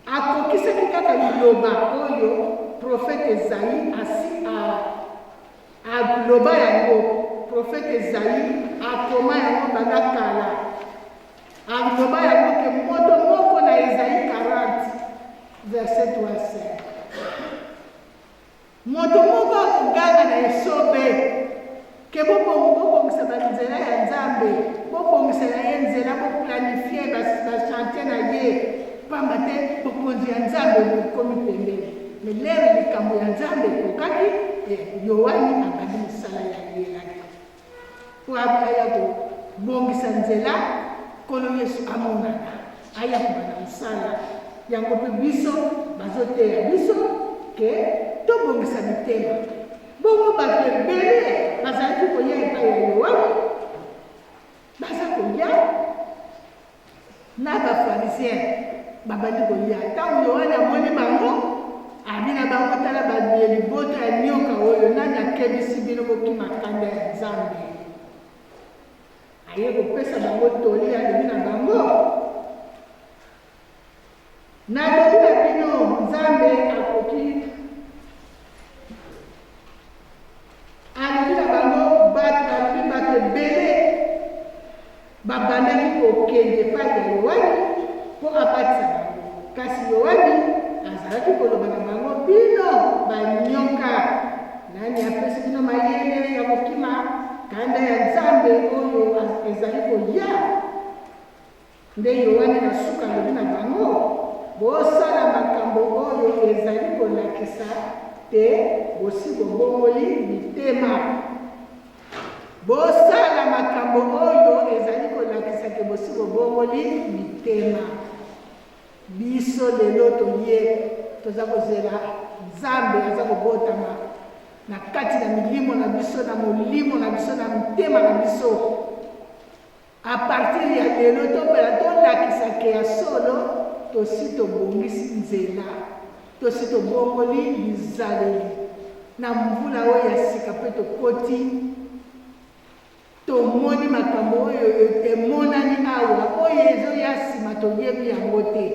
Akokisaki kaka liloba oyo profete Ezayi asi aloba yango. Profete Ezayi akoma yango banda kala. Aloba yango ke moto moko na Ezayi 40 verset 3 5. Moto moko akoganga na esobe ke bobongisa ba nzela ya Nzambe, bobongisela ye nzela, bo planifier ba chantier na ye, pamba te bokonzi ya Nzambe bokomi pembeni. Mais lere likambo ya Nzambe ekokaki, Yoane abandi mosala ya ayelaki po aya kobongisa nzela, Nkolo Yesu amonana, aya kobanda mosala. Yango pe biso bazoteya biso ke tobongisa mitema. Bongo bato ebele bazalaki koya epai ya Yoane, baza koya na ba pharisien babandi koya. Ntango Yoane amoni bango, abi na bango, tala bato ya libota ya nyoka oyo, nani akebisi bino bokima kanda ya Nzambe? Aye kopesa bango toli, alobi na bango, Nalobi na bino, Nzambe akoki. Alobi na bango, bato, alobi bato ebele babandaki kokende epai ya Yoane mpo abatisa bango. Kasi Yoane azalaki koloba na bango, Bino banyoka, nani apesi bino mayele ya kokima kanda ya Nzambe oyo ezali koya? Nde Yoane na suka alobi na bango, Bosala makambo oyo ezali kolakisa te bosi bobongoli mitema. Bosala makambo oyo ezali kolakisa ke bosi bobongoli mitema. Biso lelo toye, toza kozela Nzambe aza kobotama na kati na milimo na biso, na molimo na biso, na mitema na biso. A partir ya lelo tobela tolakisa ke ya solo tosi tobongisi nzela, tosi tobongoli bizaleli na mvula oyo ya sika mpe tokoti tomoni makambo oyo emonani awa, oyo ezoya nsima toyebi yango te.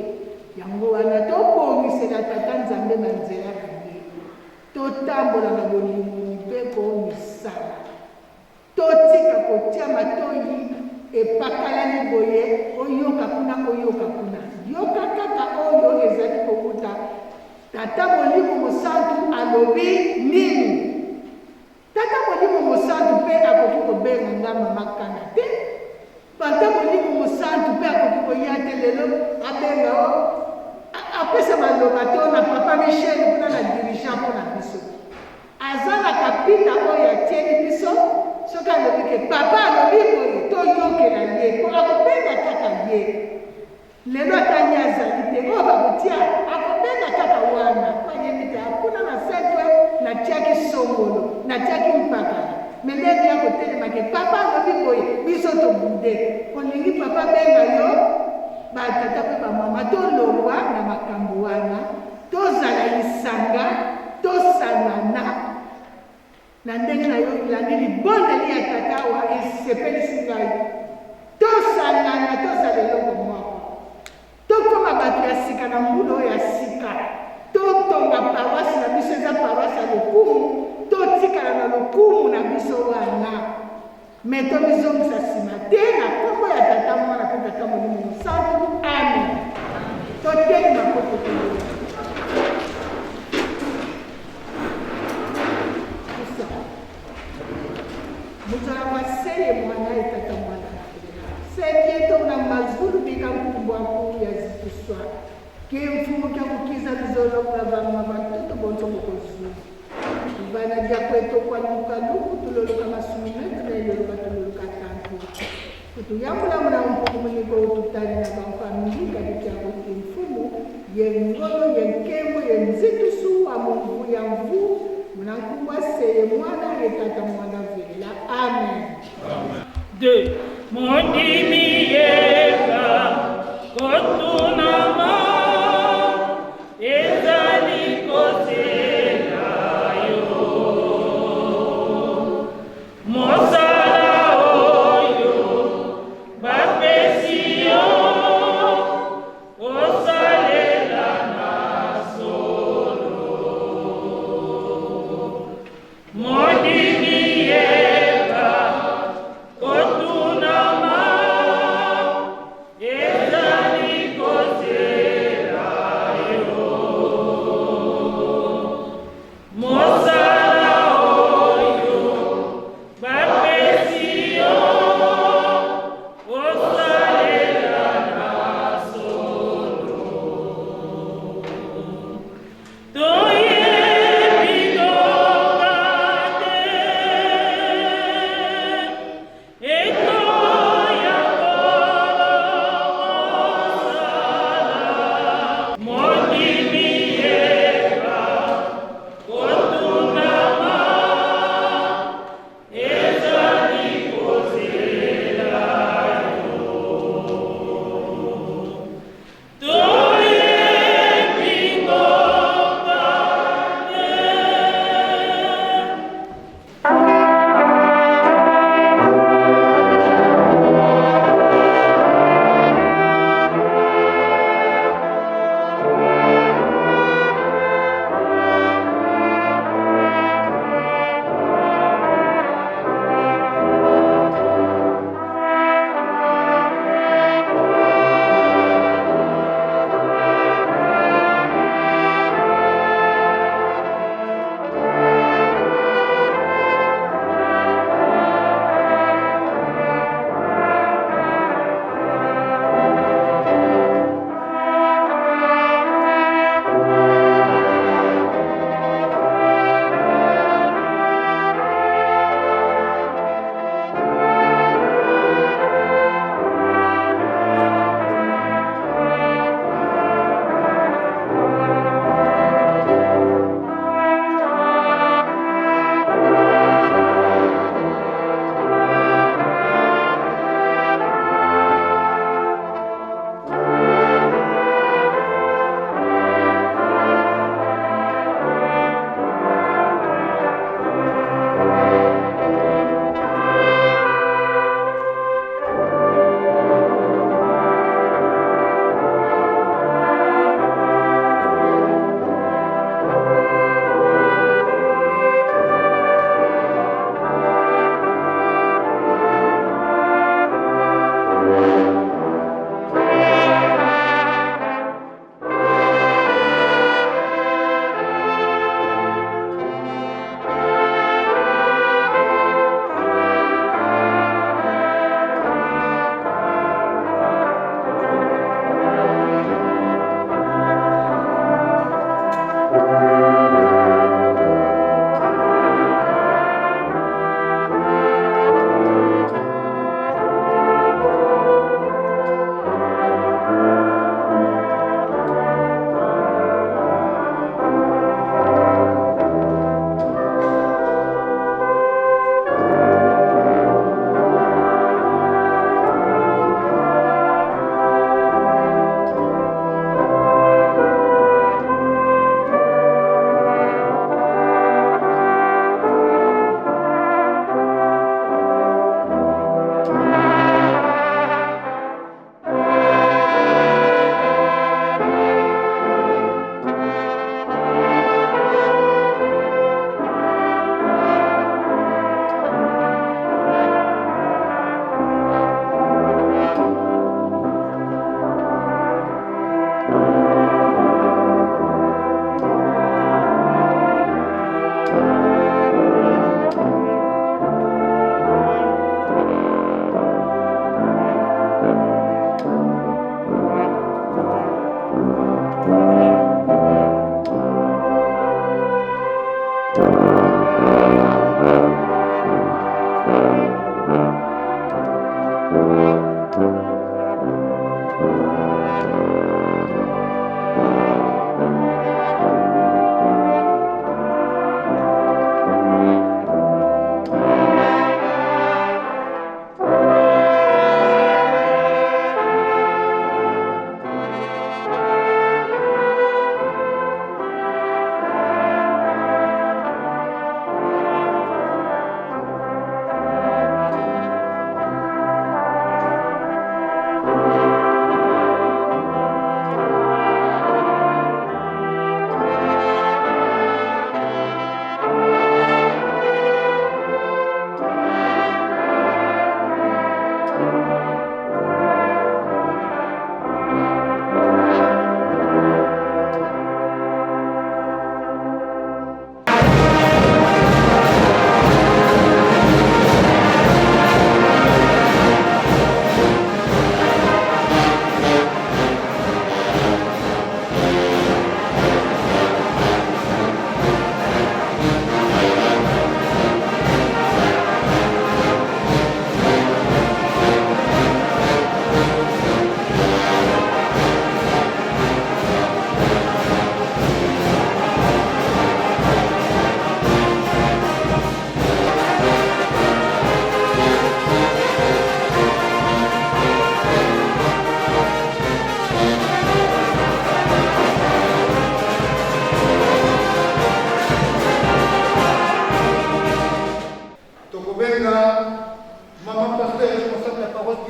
Yango wana tobongisela Tata Nzambe ba nzela na ye, totambola na bolingo, mibeko, misala. Totika kotia matoyi epakalami boye oyoka kuna oyoka kuna. Yoka kaka oyo ezali kowuta Tata Molimo Mosantu alobi nini. Tata Molimo Mosantu pe akoki kobenga nga mama Kana te. Tata Molimo Mosantu pe akoki koya te lelo abenga o apesa maloba to na papa Michel kuna na dirigeant mpo na biso. Aza na kapita oyo atieli biso, soki alobi ke papa alobi boye toyokela ye po akobenga kaka ye. Lelo ata ye azali te, oyo bakotia akobenga kaka wana po ayebi te ah kuna na Saint Ouen natiaki songolo, natiaki mpakala. Mais ndenge ye akotelema ke papa alobi boye biso to boude. Olingi papa abenga yo? Ba tata pe ba mama tolongwa na makambo wana. Tozala lisanga, tosangana na ndenge na yo elandi libondeli ya tata awa esepelisi ngai. Tosangana, tozala eloko moko. Tokoma bato ya sika na mbula oyo ya sika. Totonga paroisse na biso, eza paroisse ya lokumu, totikala na lokumu na biso wana. Mais tomizongisa sima te na kombo ya Tata, Mwana pe Tata Molimo Mosantu. Amen. Totelema po totelema. Muzala wa seye mwana ye tata mwana sekieto na mazulu bika nkumbwa ku ya zituswa ke mfumu kya kukiza luzolo kula vamwa batoto bonso bokozulu Vana dia kueto kua luka luku tuloluka masumi metu ne yoluka tuloluka tantu kutuyambula muna mpuku muniko ututali na banfamili kadi kia kuti mfumu ye ngolo ye nkembo ye nzitusu wa mumvu ya mvu muna nkumbua seye mwana ye tata mwana velela amen. De mondimi yeba kotunama ezali kozela yo mosala oyo bapesi yo osalela na solo mondimi yeba kotunama ezali kozela.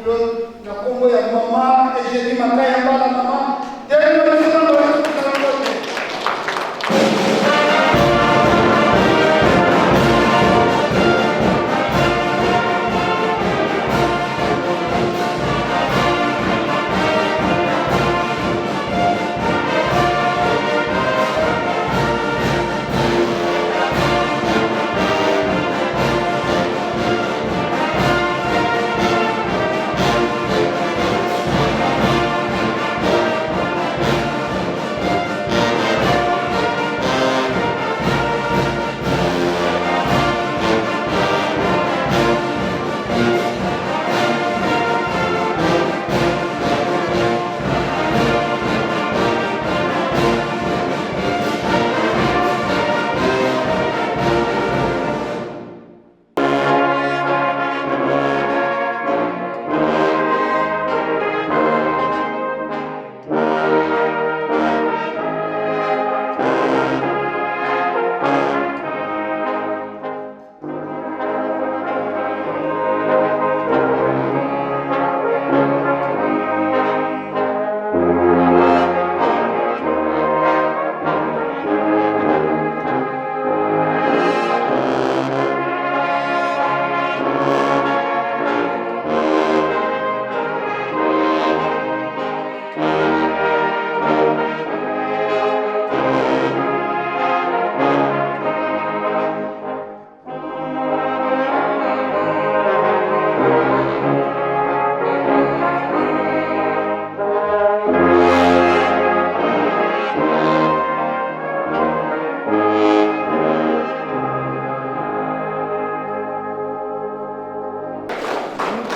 pilote na kombo ya mama Eugenie Makaya Mbala mama telema biso na lorenzo tozala mbote.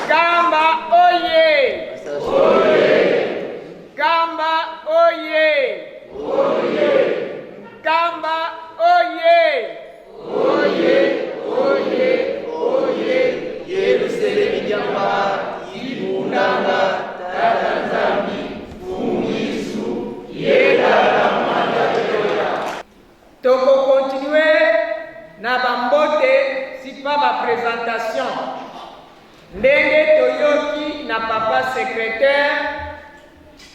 Nkamba oye! Nkamba oye! Nkamba oye! Oye, oye, oye! Yerusalemi diamba ibundanga tata Nzambi fungisu yelala Toko continuer na ba mbote si pas ba presentation. Ndenge toyoki na papa secretaire,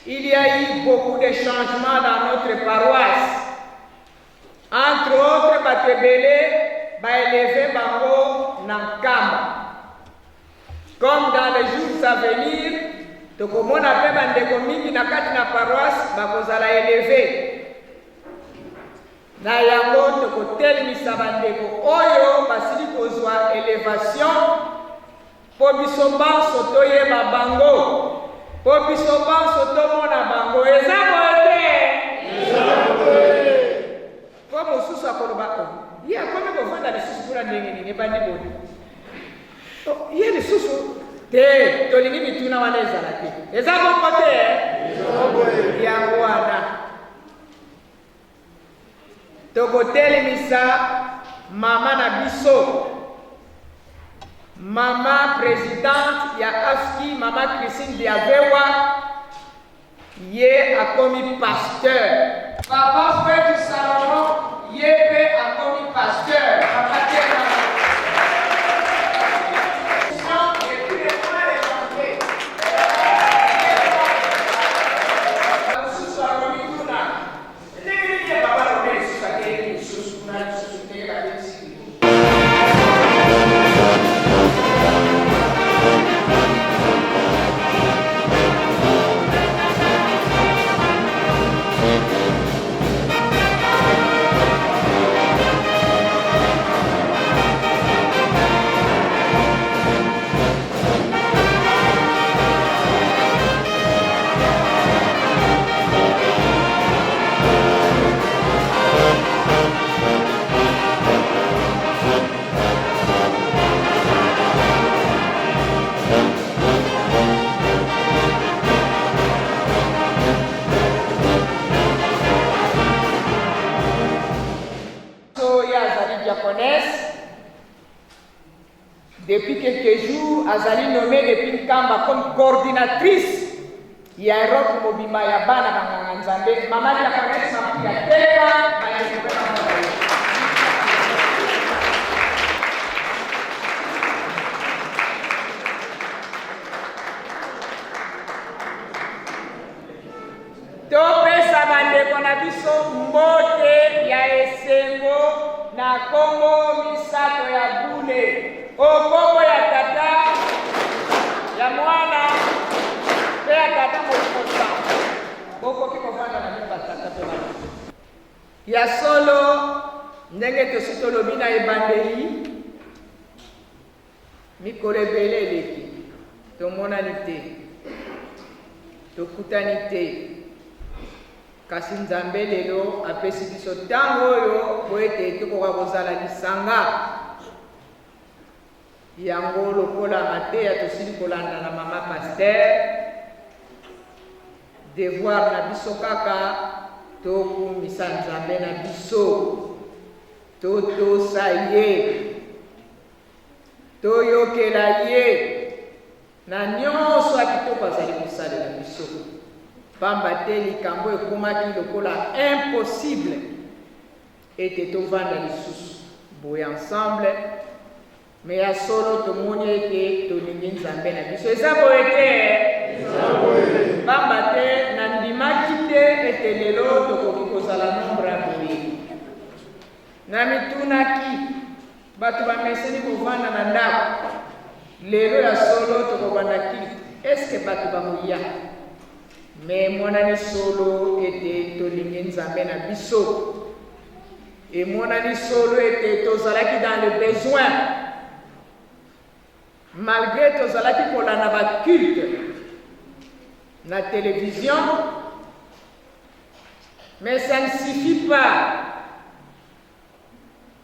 il y a eu beaucoup de changements dans notre paroisse. Entre autres bato ebele ba eleve bango na Nkamba. Comme dans les jours à venir, tokomona pe bandeko mingi na kati na paroisse bakozala eleve. Na yango, tokotelemisa bandeko oyo basili kozwa elevation mpo biso banso toyeba bango, mpo biso banso tomona bango. Eza boye te? Mpo mosusu akoloba, oh, ye akomi kovanda lisusu kuna ndenge nini? Ebandi boni? Oh, ye lisusu te. Tolingi mituna wana ezala te. Eza bongo te? Yango wana Tokotelemisa mama na biso, mama presidente ya AFSCI, mama Christine Biavewa, ye akomi pasteur. Papa Fred Salomon, ye pe akomi pasteur. Papa telema. Mosusu akomituna ndenge nini ye papa Romain lisusu atelemi lisusu kuna lisusu ndenge babebisi biloko. So ye azali diaconesse Depuis quelques jours, azali nommee depuis Nkamba comme coordinatrice ya Europe mobimba ya bana ba nganga Nzambe. Mama Diaconesse Mapuya, telema, bandeko mpe bamona yo. Na kombo misato ya bule, o kombo ya Tata, ya Mwana, mpe ya Tata Molimo Santu. Bokoki kovanda na bino batata mpe bana. Ya solo, ndenge tosi tolobi na ebandeli, mikolo ebele eleki, tomonani te, tokutani te. Kasi Nzambe lelo apesi biso ntango oyo mpo ete tokoka kozala lisanga yango lokola mateya tosili kolanda na mama pasteur. Devoir na biso kaka tokumisa Nzambe na biso, totosa ye, toyokela ye na nyonso ya kitoko azali kosalela biso, pamba te likambo ekomaki lokola impossible ete tovanda lisusu boye ensemble. Me ya solo tomoni ete tolingi Nzambe na biso. Eza boye te? Pamba te nandimaki te ete lelo tokoki kozala nombre ya boye. Namitunaki, bato bameseni kovanda na ndako, lelo ya solo tokobanda culte, eske bato bakoya? Me emonani solo ete tolingi Nzambe na biso. Emonani solo ete tozalaki dans le besoin, malgre tozalaki kolanda ba culte na television, mais ça ne suffit pas.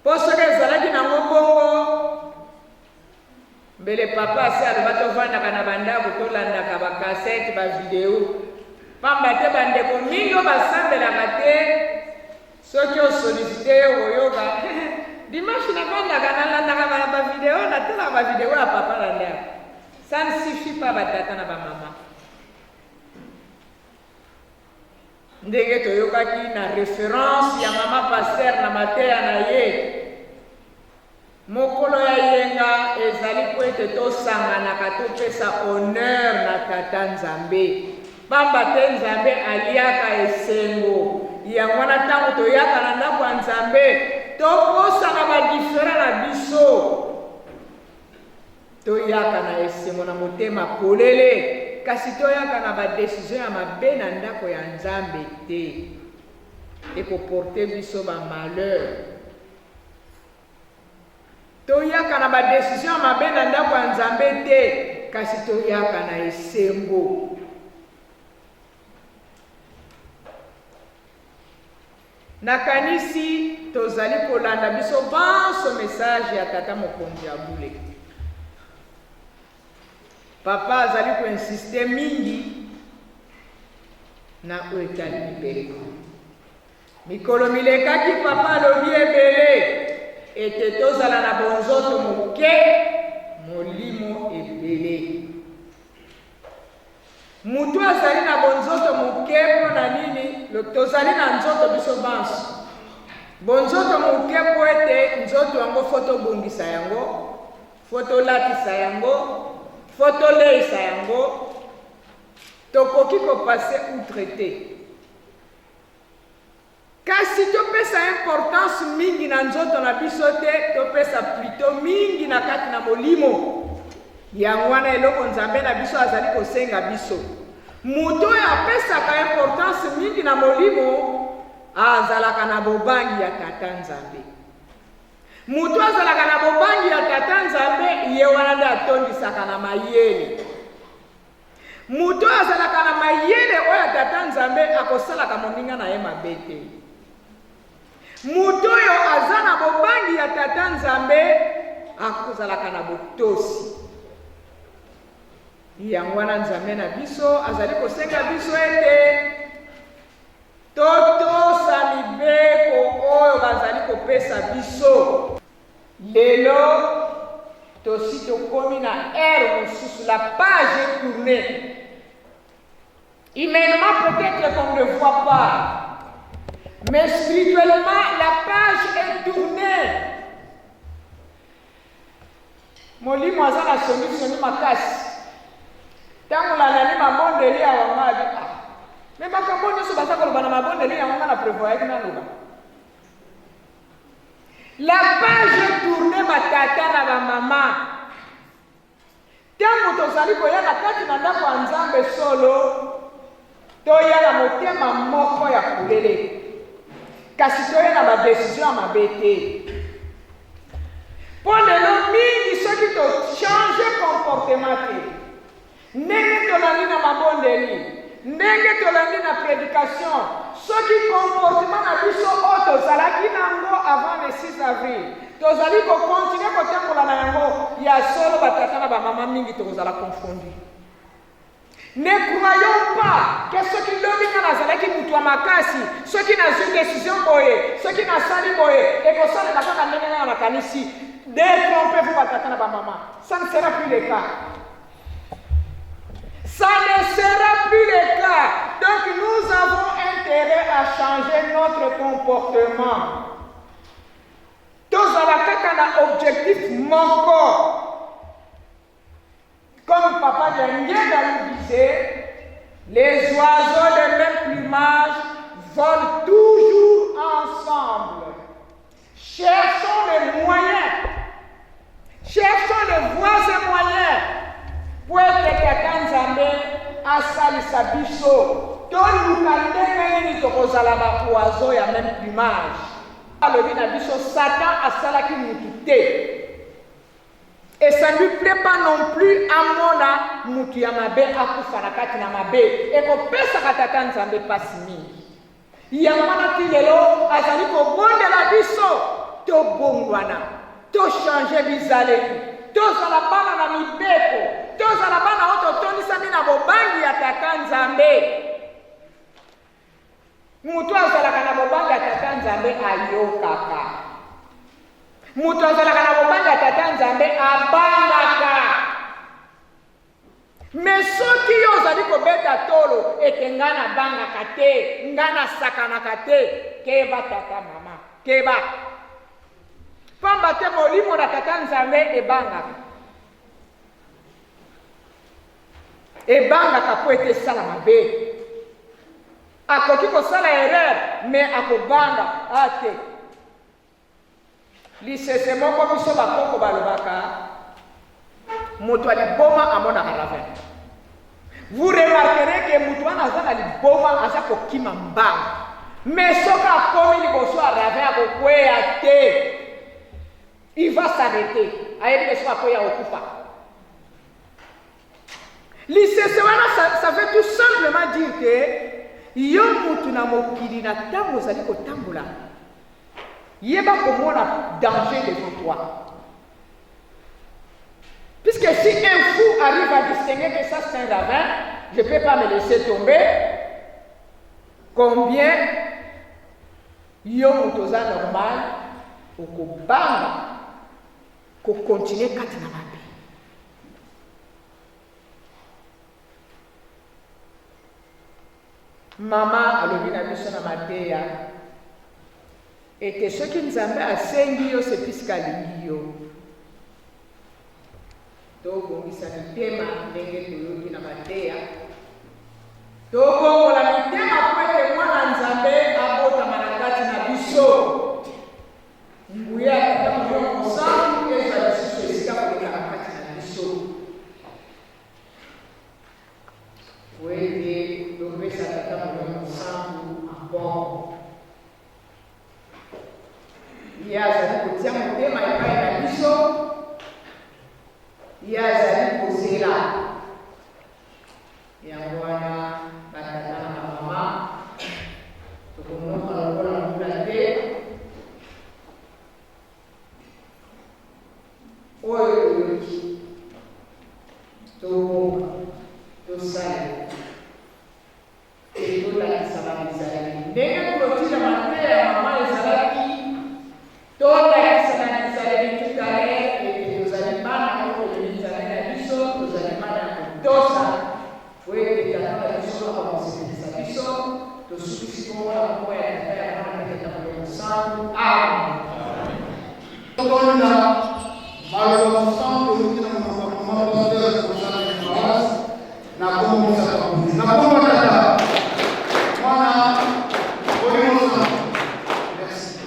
Mpo soki ezalaki nango bongo, mbele papa asi aloba tovandaka na bandako tolandaka ba cassette, ba video. Pamba te bandeko mingi oyo basambelaka te, soki osollicite ye okoyoka dimanche navandaka nalandaka ba video, natalaka ba video ya papa na ndako. Ça ne suffit pas, batata na bamama. Ndenge toyokaki na reference ya mama pasteur na mateya na ye, mokolo ya yenga ezali mpo ete tosanganaka topesa honneur na Tata Nzambe, pamba te Nzambe aliaka esengo. Yango wana ntango toyaka na ndako ya Nzambe, tobosana ba different na biso, toyaka na esengo na motema polele, kasi toyaka na ba decision ya mabe na ndako ya Nzambe te, ekoporte biso ba malheur. Toyaka na ba decision ya mabe na ndako ya Nzambe te, kasi toyaka na esengo. Nakanisi tozali kolanda biso banso message ya tata mokonzi ya bule. Papa azali ko insister mingi na oyo etali mibeko. Mikolo milekaki papa alobi ebele ete tozala na bonzoto moke, molimo ebele. Moto azali na bonzoto moke mpo na nini? Tozali na nzoto biso banso. Bonzoto moke mpo ete nzoto yango fo tobongisa yango, fo tolatisa yango, fo toleisa yango. Tokoki kopase outre te. Kasi topesa importance mingi na nzoto na biso te, topesa plutot mingi na kati na molimo. Yango wana eloko Nzambe na biso azali kosenga biso. Moto oyo apesaka importance mingi na molimo azalaka na bobangi ya Tata Nzambe. Moto azalaka na bobangi ya Tata Nzambe, ye wana nde atondisaka na mayele. Moto oyo azalaka na mayele oyo ya Tata Nzambe akosalaka moninga na ye mabe te. Moto oyo aza na bobangi ya Tata Nzambe akozalaka na botosi. Yango wana Nzambe na biso azali kosenga biso ete totosa mibeko oyo bazali kopesa biso. Lelo tosi tokomi na ère mosusu, la page est tournée. Humainement peut-être qu'on ne le voit pas, mais spirituellement la page est tournée. Molimo aza na songisongi makasi. Ntango nalandi mabondeli ya wanga abi ah, me makambo nyonso baza koloba na mabondeli yango nga na prevoyaki naloba. La page tourne ba tata na ba mama. Ntango tozali koya na kati na ndako ya Nzambe solo, toya na motema moko ya polele, kasi toya na ba decision ya mabe te. Mpo lelo mingi soki to changer comportement te, Ndenge tolandi na mabondeli, ndenge tolandi na predication, soki comportement na biso oyo tozalaki na yango avant le 6 avril, tozali ko continuer kotambola na yango, ya solo ba tata na ba mama mingi tokozala confondu. Ne croyons pas que soki lobi nga nazalaki mutu ya makasi, soki nazui decision boye, soki nasali boye, ekosalema kaka ndenge nga nakanisi. Detrompez-vous ba tata na ba mama, ça ne sera plus le cas. Ça ne sera plus le cas. Donc nous avons intérêt à changer notre comportement. Tozala kaka na objectif moko. Comme Papa Diangienda nous disait, les oiseaux de même plumage volent toujours ensemble. Cherchons les moyens. Cherchons les voies et moyens mpo ete Tata Nzambe asalisa biso toluka ndenge nini tokozala ba oiseaux ya meme plumage. Alobi na biso Satan asalaki mutu te. Et ça ne lui plaît pas non plus amona mutu ya mabe akufa na kati na mabe. Ekopesaka Tata Nzambe pasi mingi. Yango wana ti lelo azali kobondela biso tobongwana, to changer bizaleli, tozala bana na mibeko, tozala bana oyo totondisami na bobangi ya Tata Nzambe. Moto azalaka na bobangi ya Tata Nzambe ayokaka. Moto azalaka na bobangi ya Tata Nzambe abangaka. Mais soki yo ozali kobeta tolo ete nga nabangaka te, nga nasakanaka te, keba tata mama, keba. Pamba te molimo na tata Nzambe ebangaka. Ebangaka mpo ete esala mabe. Akoki kosala erreur mais akobanga ah te. Lisese moko biso bakoko balobaka, moto ya liboma amonaka ravin. Vous remarquerez que moto wana aza na liboma aza kokima mbangu, mais soki akomi liboso ya ravin akokweya te, il va s'arrêter. Ayebi ke soki akweya akokufa. Lisese wana ça, ça veut tout simplement dire que yo mutu na mokili na ntango ozali kotambola yeba komona danger devant toi. Puisque si un fou arrive à distinguer que ça c'est un ravin, je ne peux pas me laisser tomber, combien yo moto oza normal okobanga ko continuer kati na mabe. Mama alobi na biso na mateya ete soki Nzambe asengi yo se puisque alingi yo. Tobongisa mitema ndenge toyoki na mateya. Tobongola mitema mpo ete Mwana Nzambe abotama na kati na biso. Nguya ya Tata Molimo Mosantu ezwa lisusu esika koleka na kati na biso, mpo ete topesa Tata Molimo Mosantu maboko. Ye azali kotia motema epai na biso, ye azali kozela. Yango wana batata na bamama tokonoka lokola mbula te oyo toyoki tobonga tosalela Tolakisa ba bizaleli ndenge clotire ya mateya ya mama ezalaki. Tolakisa na bizaleli tout à l'heure ete tozali bana oyo tolingi Nzambe na biso, tozali bana ya kotosa po ete Tata na biso akoka kosepelisa biso. Tosukisi bongo na kombo ya Tata, ya Mwana mpe Tata Molimo Mosantu. Amen. Totonda maloba mosantu euti na monoko ya mama pasteur Rosalie Mawasi. Na kombo ya na kombo ya Tata, Mwana, Molimo Santu. Merci.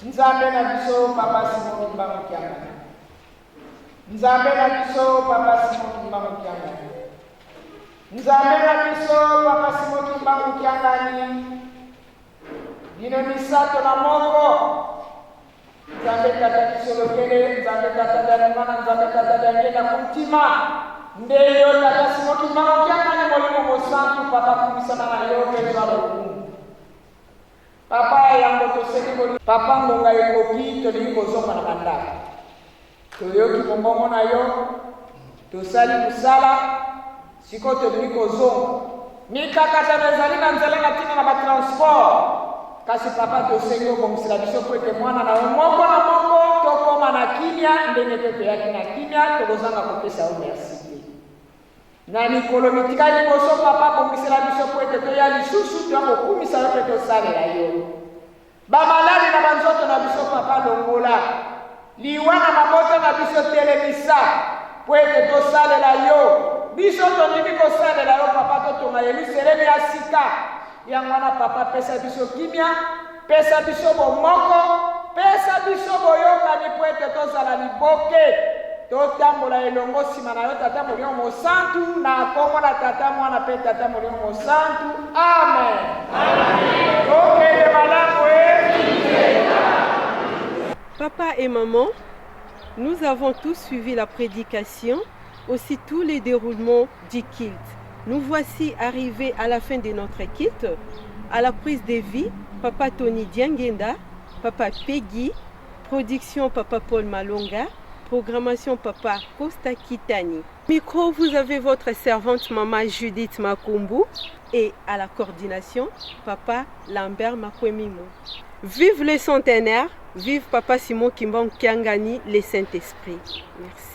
Nzambe na biso Papa Simon Kimbangu Kiangani. Nzambe na biso Papa Simon Kimbangu Kiangani. Nzambe na biso Papa Simon Kimbangu Kiangani. Bino misato na moko. Nzambe Tata Kisolokele, Nzambe Tata Dialungana, Nzambe Tata Diangienda Kuntima. Nde yo Tata Simon Kimbangu Kiangani, Molimo Mosantu, Papa kumisama na yo mpe zwa lokumu. Papa ya yambo tosengi boli. Papa ngonga ekoki tolingi kozonga na bandako. Toyoki mongongo na yo, tosali mosala, sikoyo tolingi kozonga. Mikakatano ezali na nzela na ntina na batransport, kasi papa tosengi obongisela biso mpo ete mwana na yo moko na moko tokoma na kimia ndenge mpe toyaki na kimia, tokozanga kopesa yo merci te. Na mikolo mitikali liboso, Papa, bongisela biso mpo ete toya lisusu, toya kokumisa yo mpe tosalela yo. Bamaladi na banzoto na biso, Papa, longola. Liwa na mabota na biso, telemisa, mpo ete tosalela yo. Biso tondimi kosalela yo, Papa, totonga Yelusalemi ya sika. Yango wana, Papa, pesa biso kimia, pesa biso bomoko, pesa biso boyokani mpo ete tozala liboke, totambola elongo nsima na yo, Tata Molimo Mosantu, na nkombo na Tata, Mwana mpe Tata Molimo Mosantu. Amen. Amen. Tokende malamu e. Papa et maman, nous avons tous suivi la prédication, aussi tous les déroulements du culte. Nous voici arrivés à la fin de notre culte. À la prise de vie, Papa Tony Diangenda, Papa Peggy, production Papa Paul Malonga, programmation Papa Costa Kitani. Micro, vous avez votre servante Maman Judith Makumbu et à la coordination, Papa Lambert Makwemimo. Vive le centenaire, vive Papa Simon Kimbangu Kiangani, le Saint-Esprit. Merci.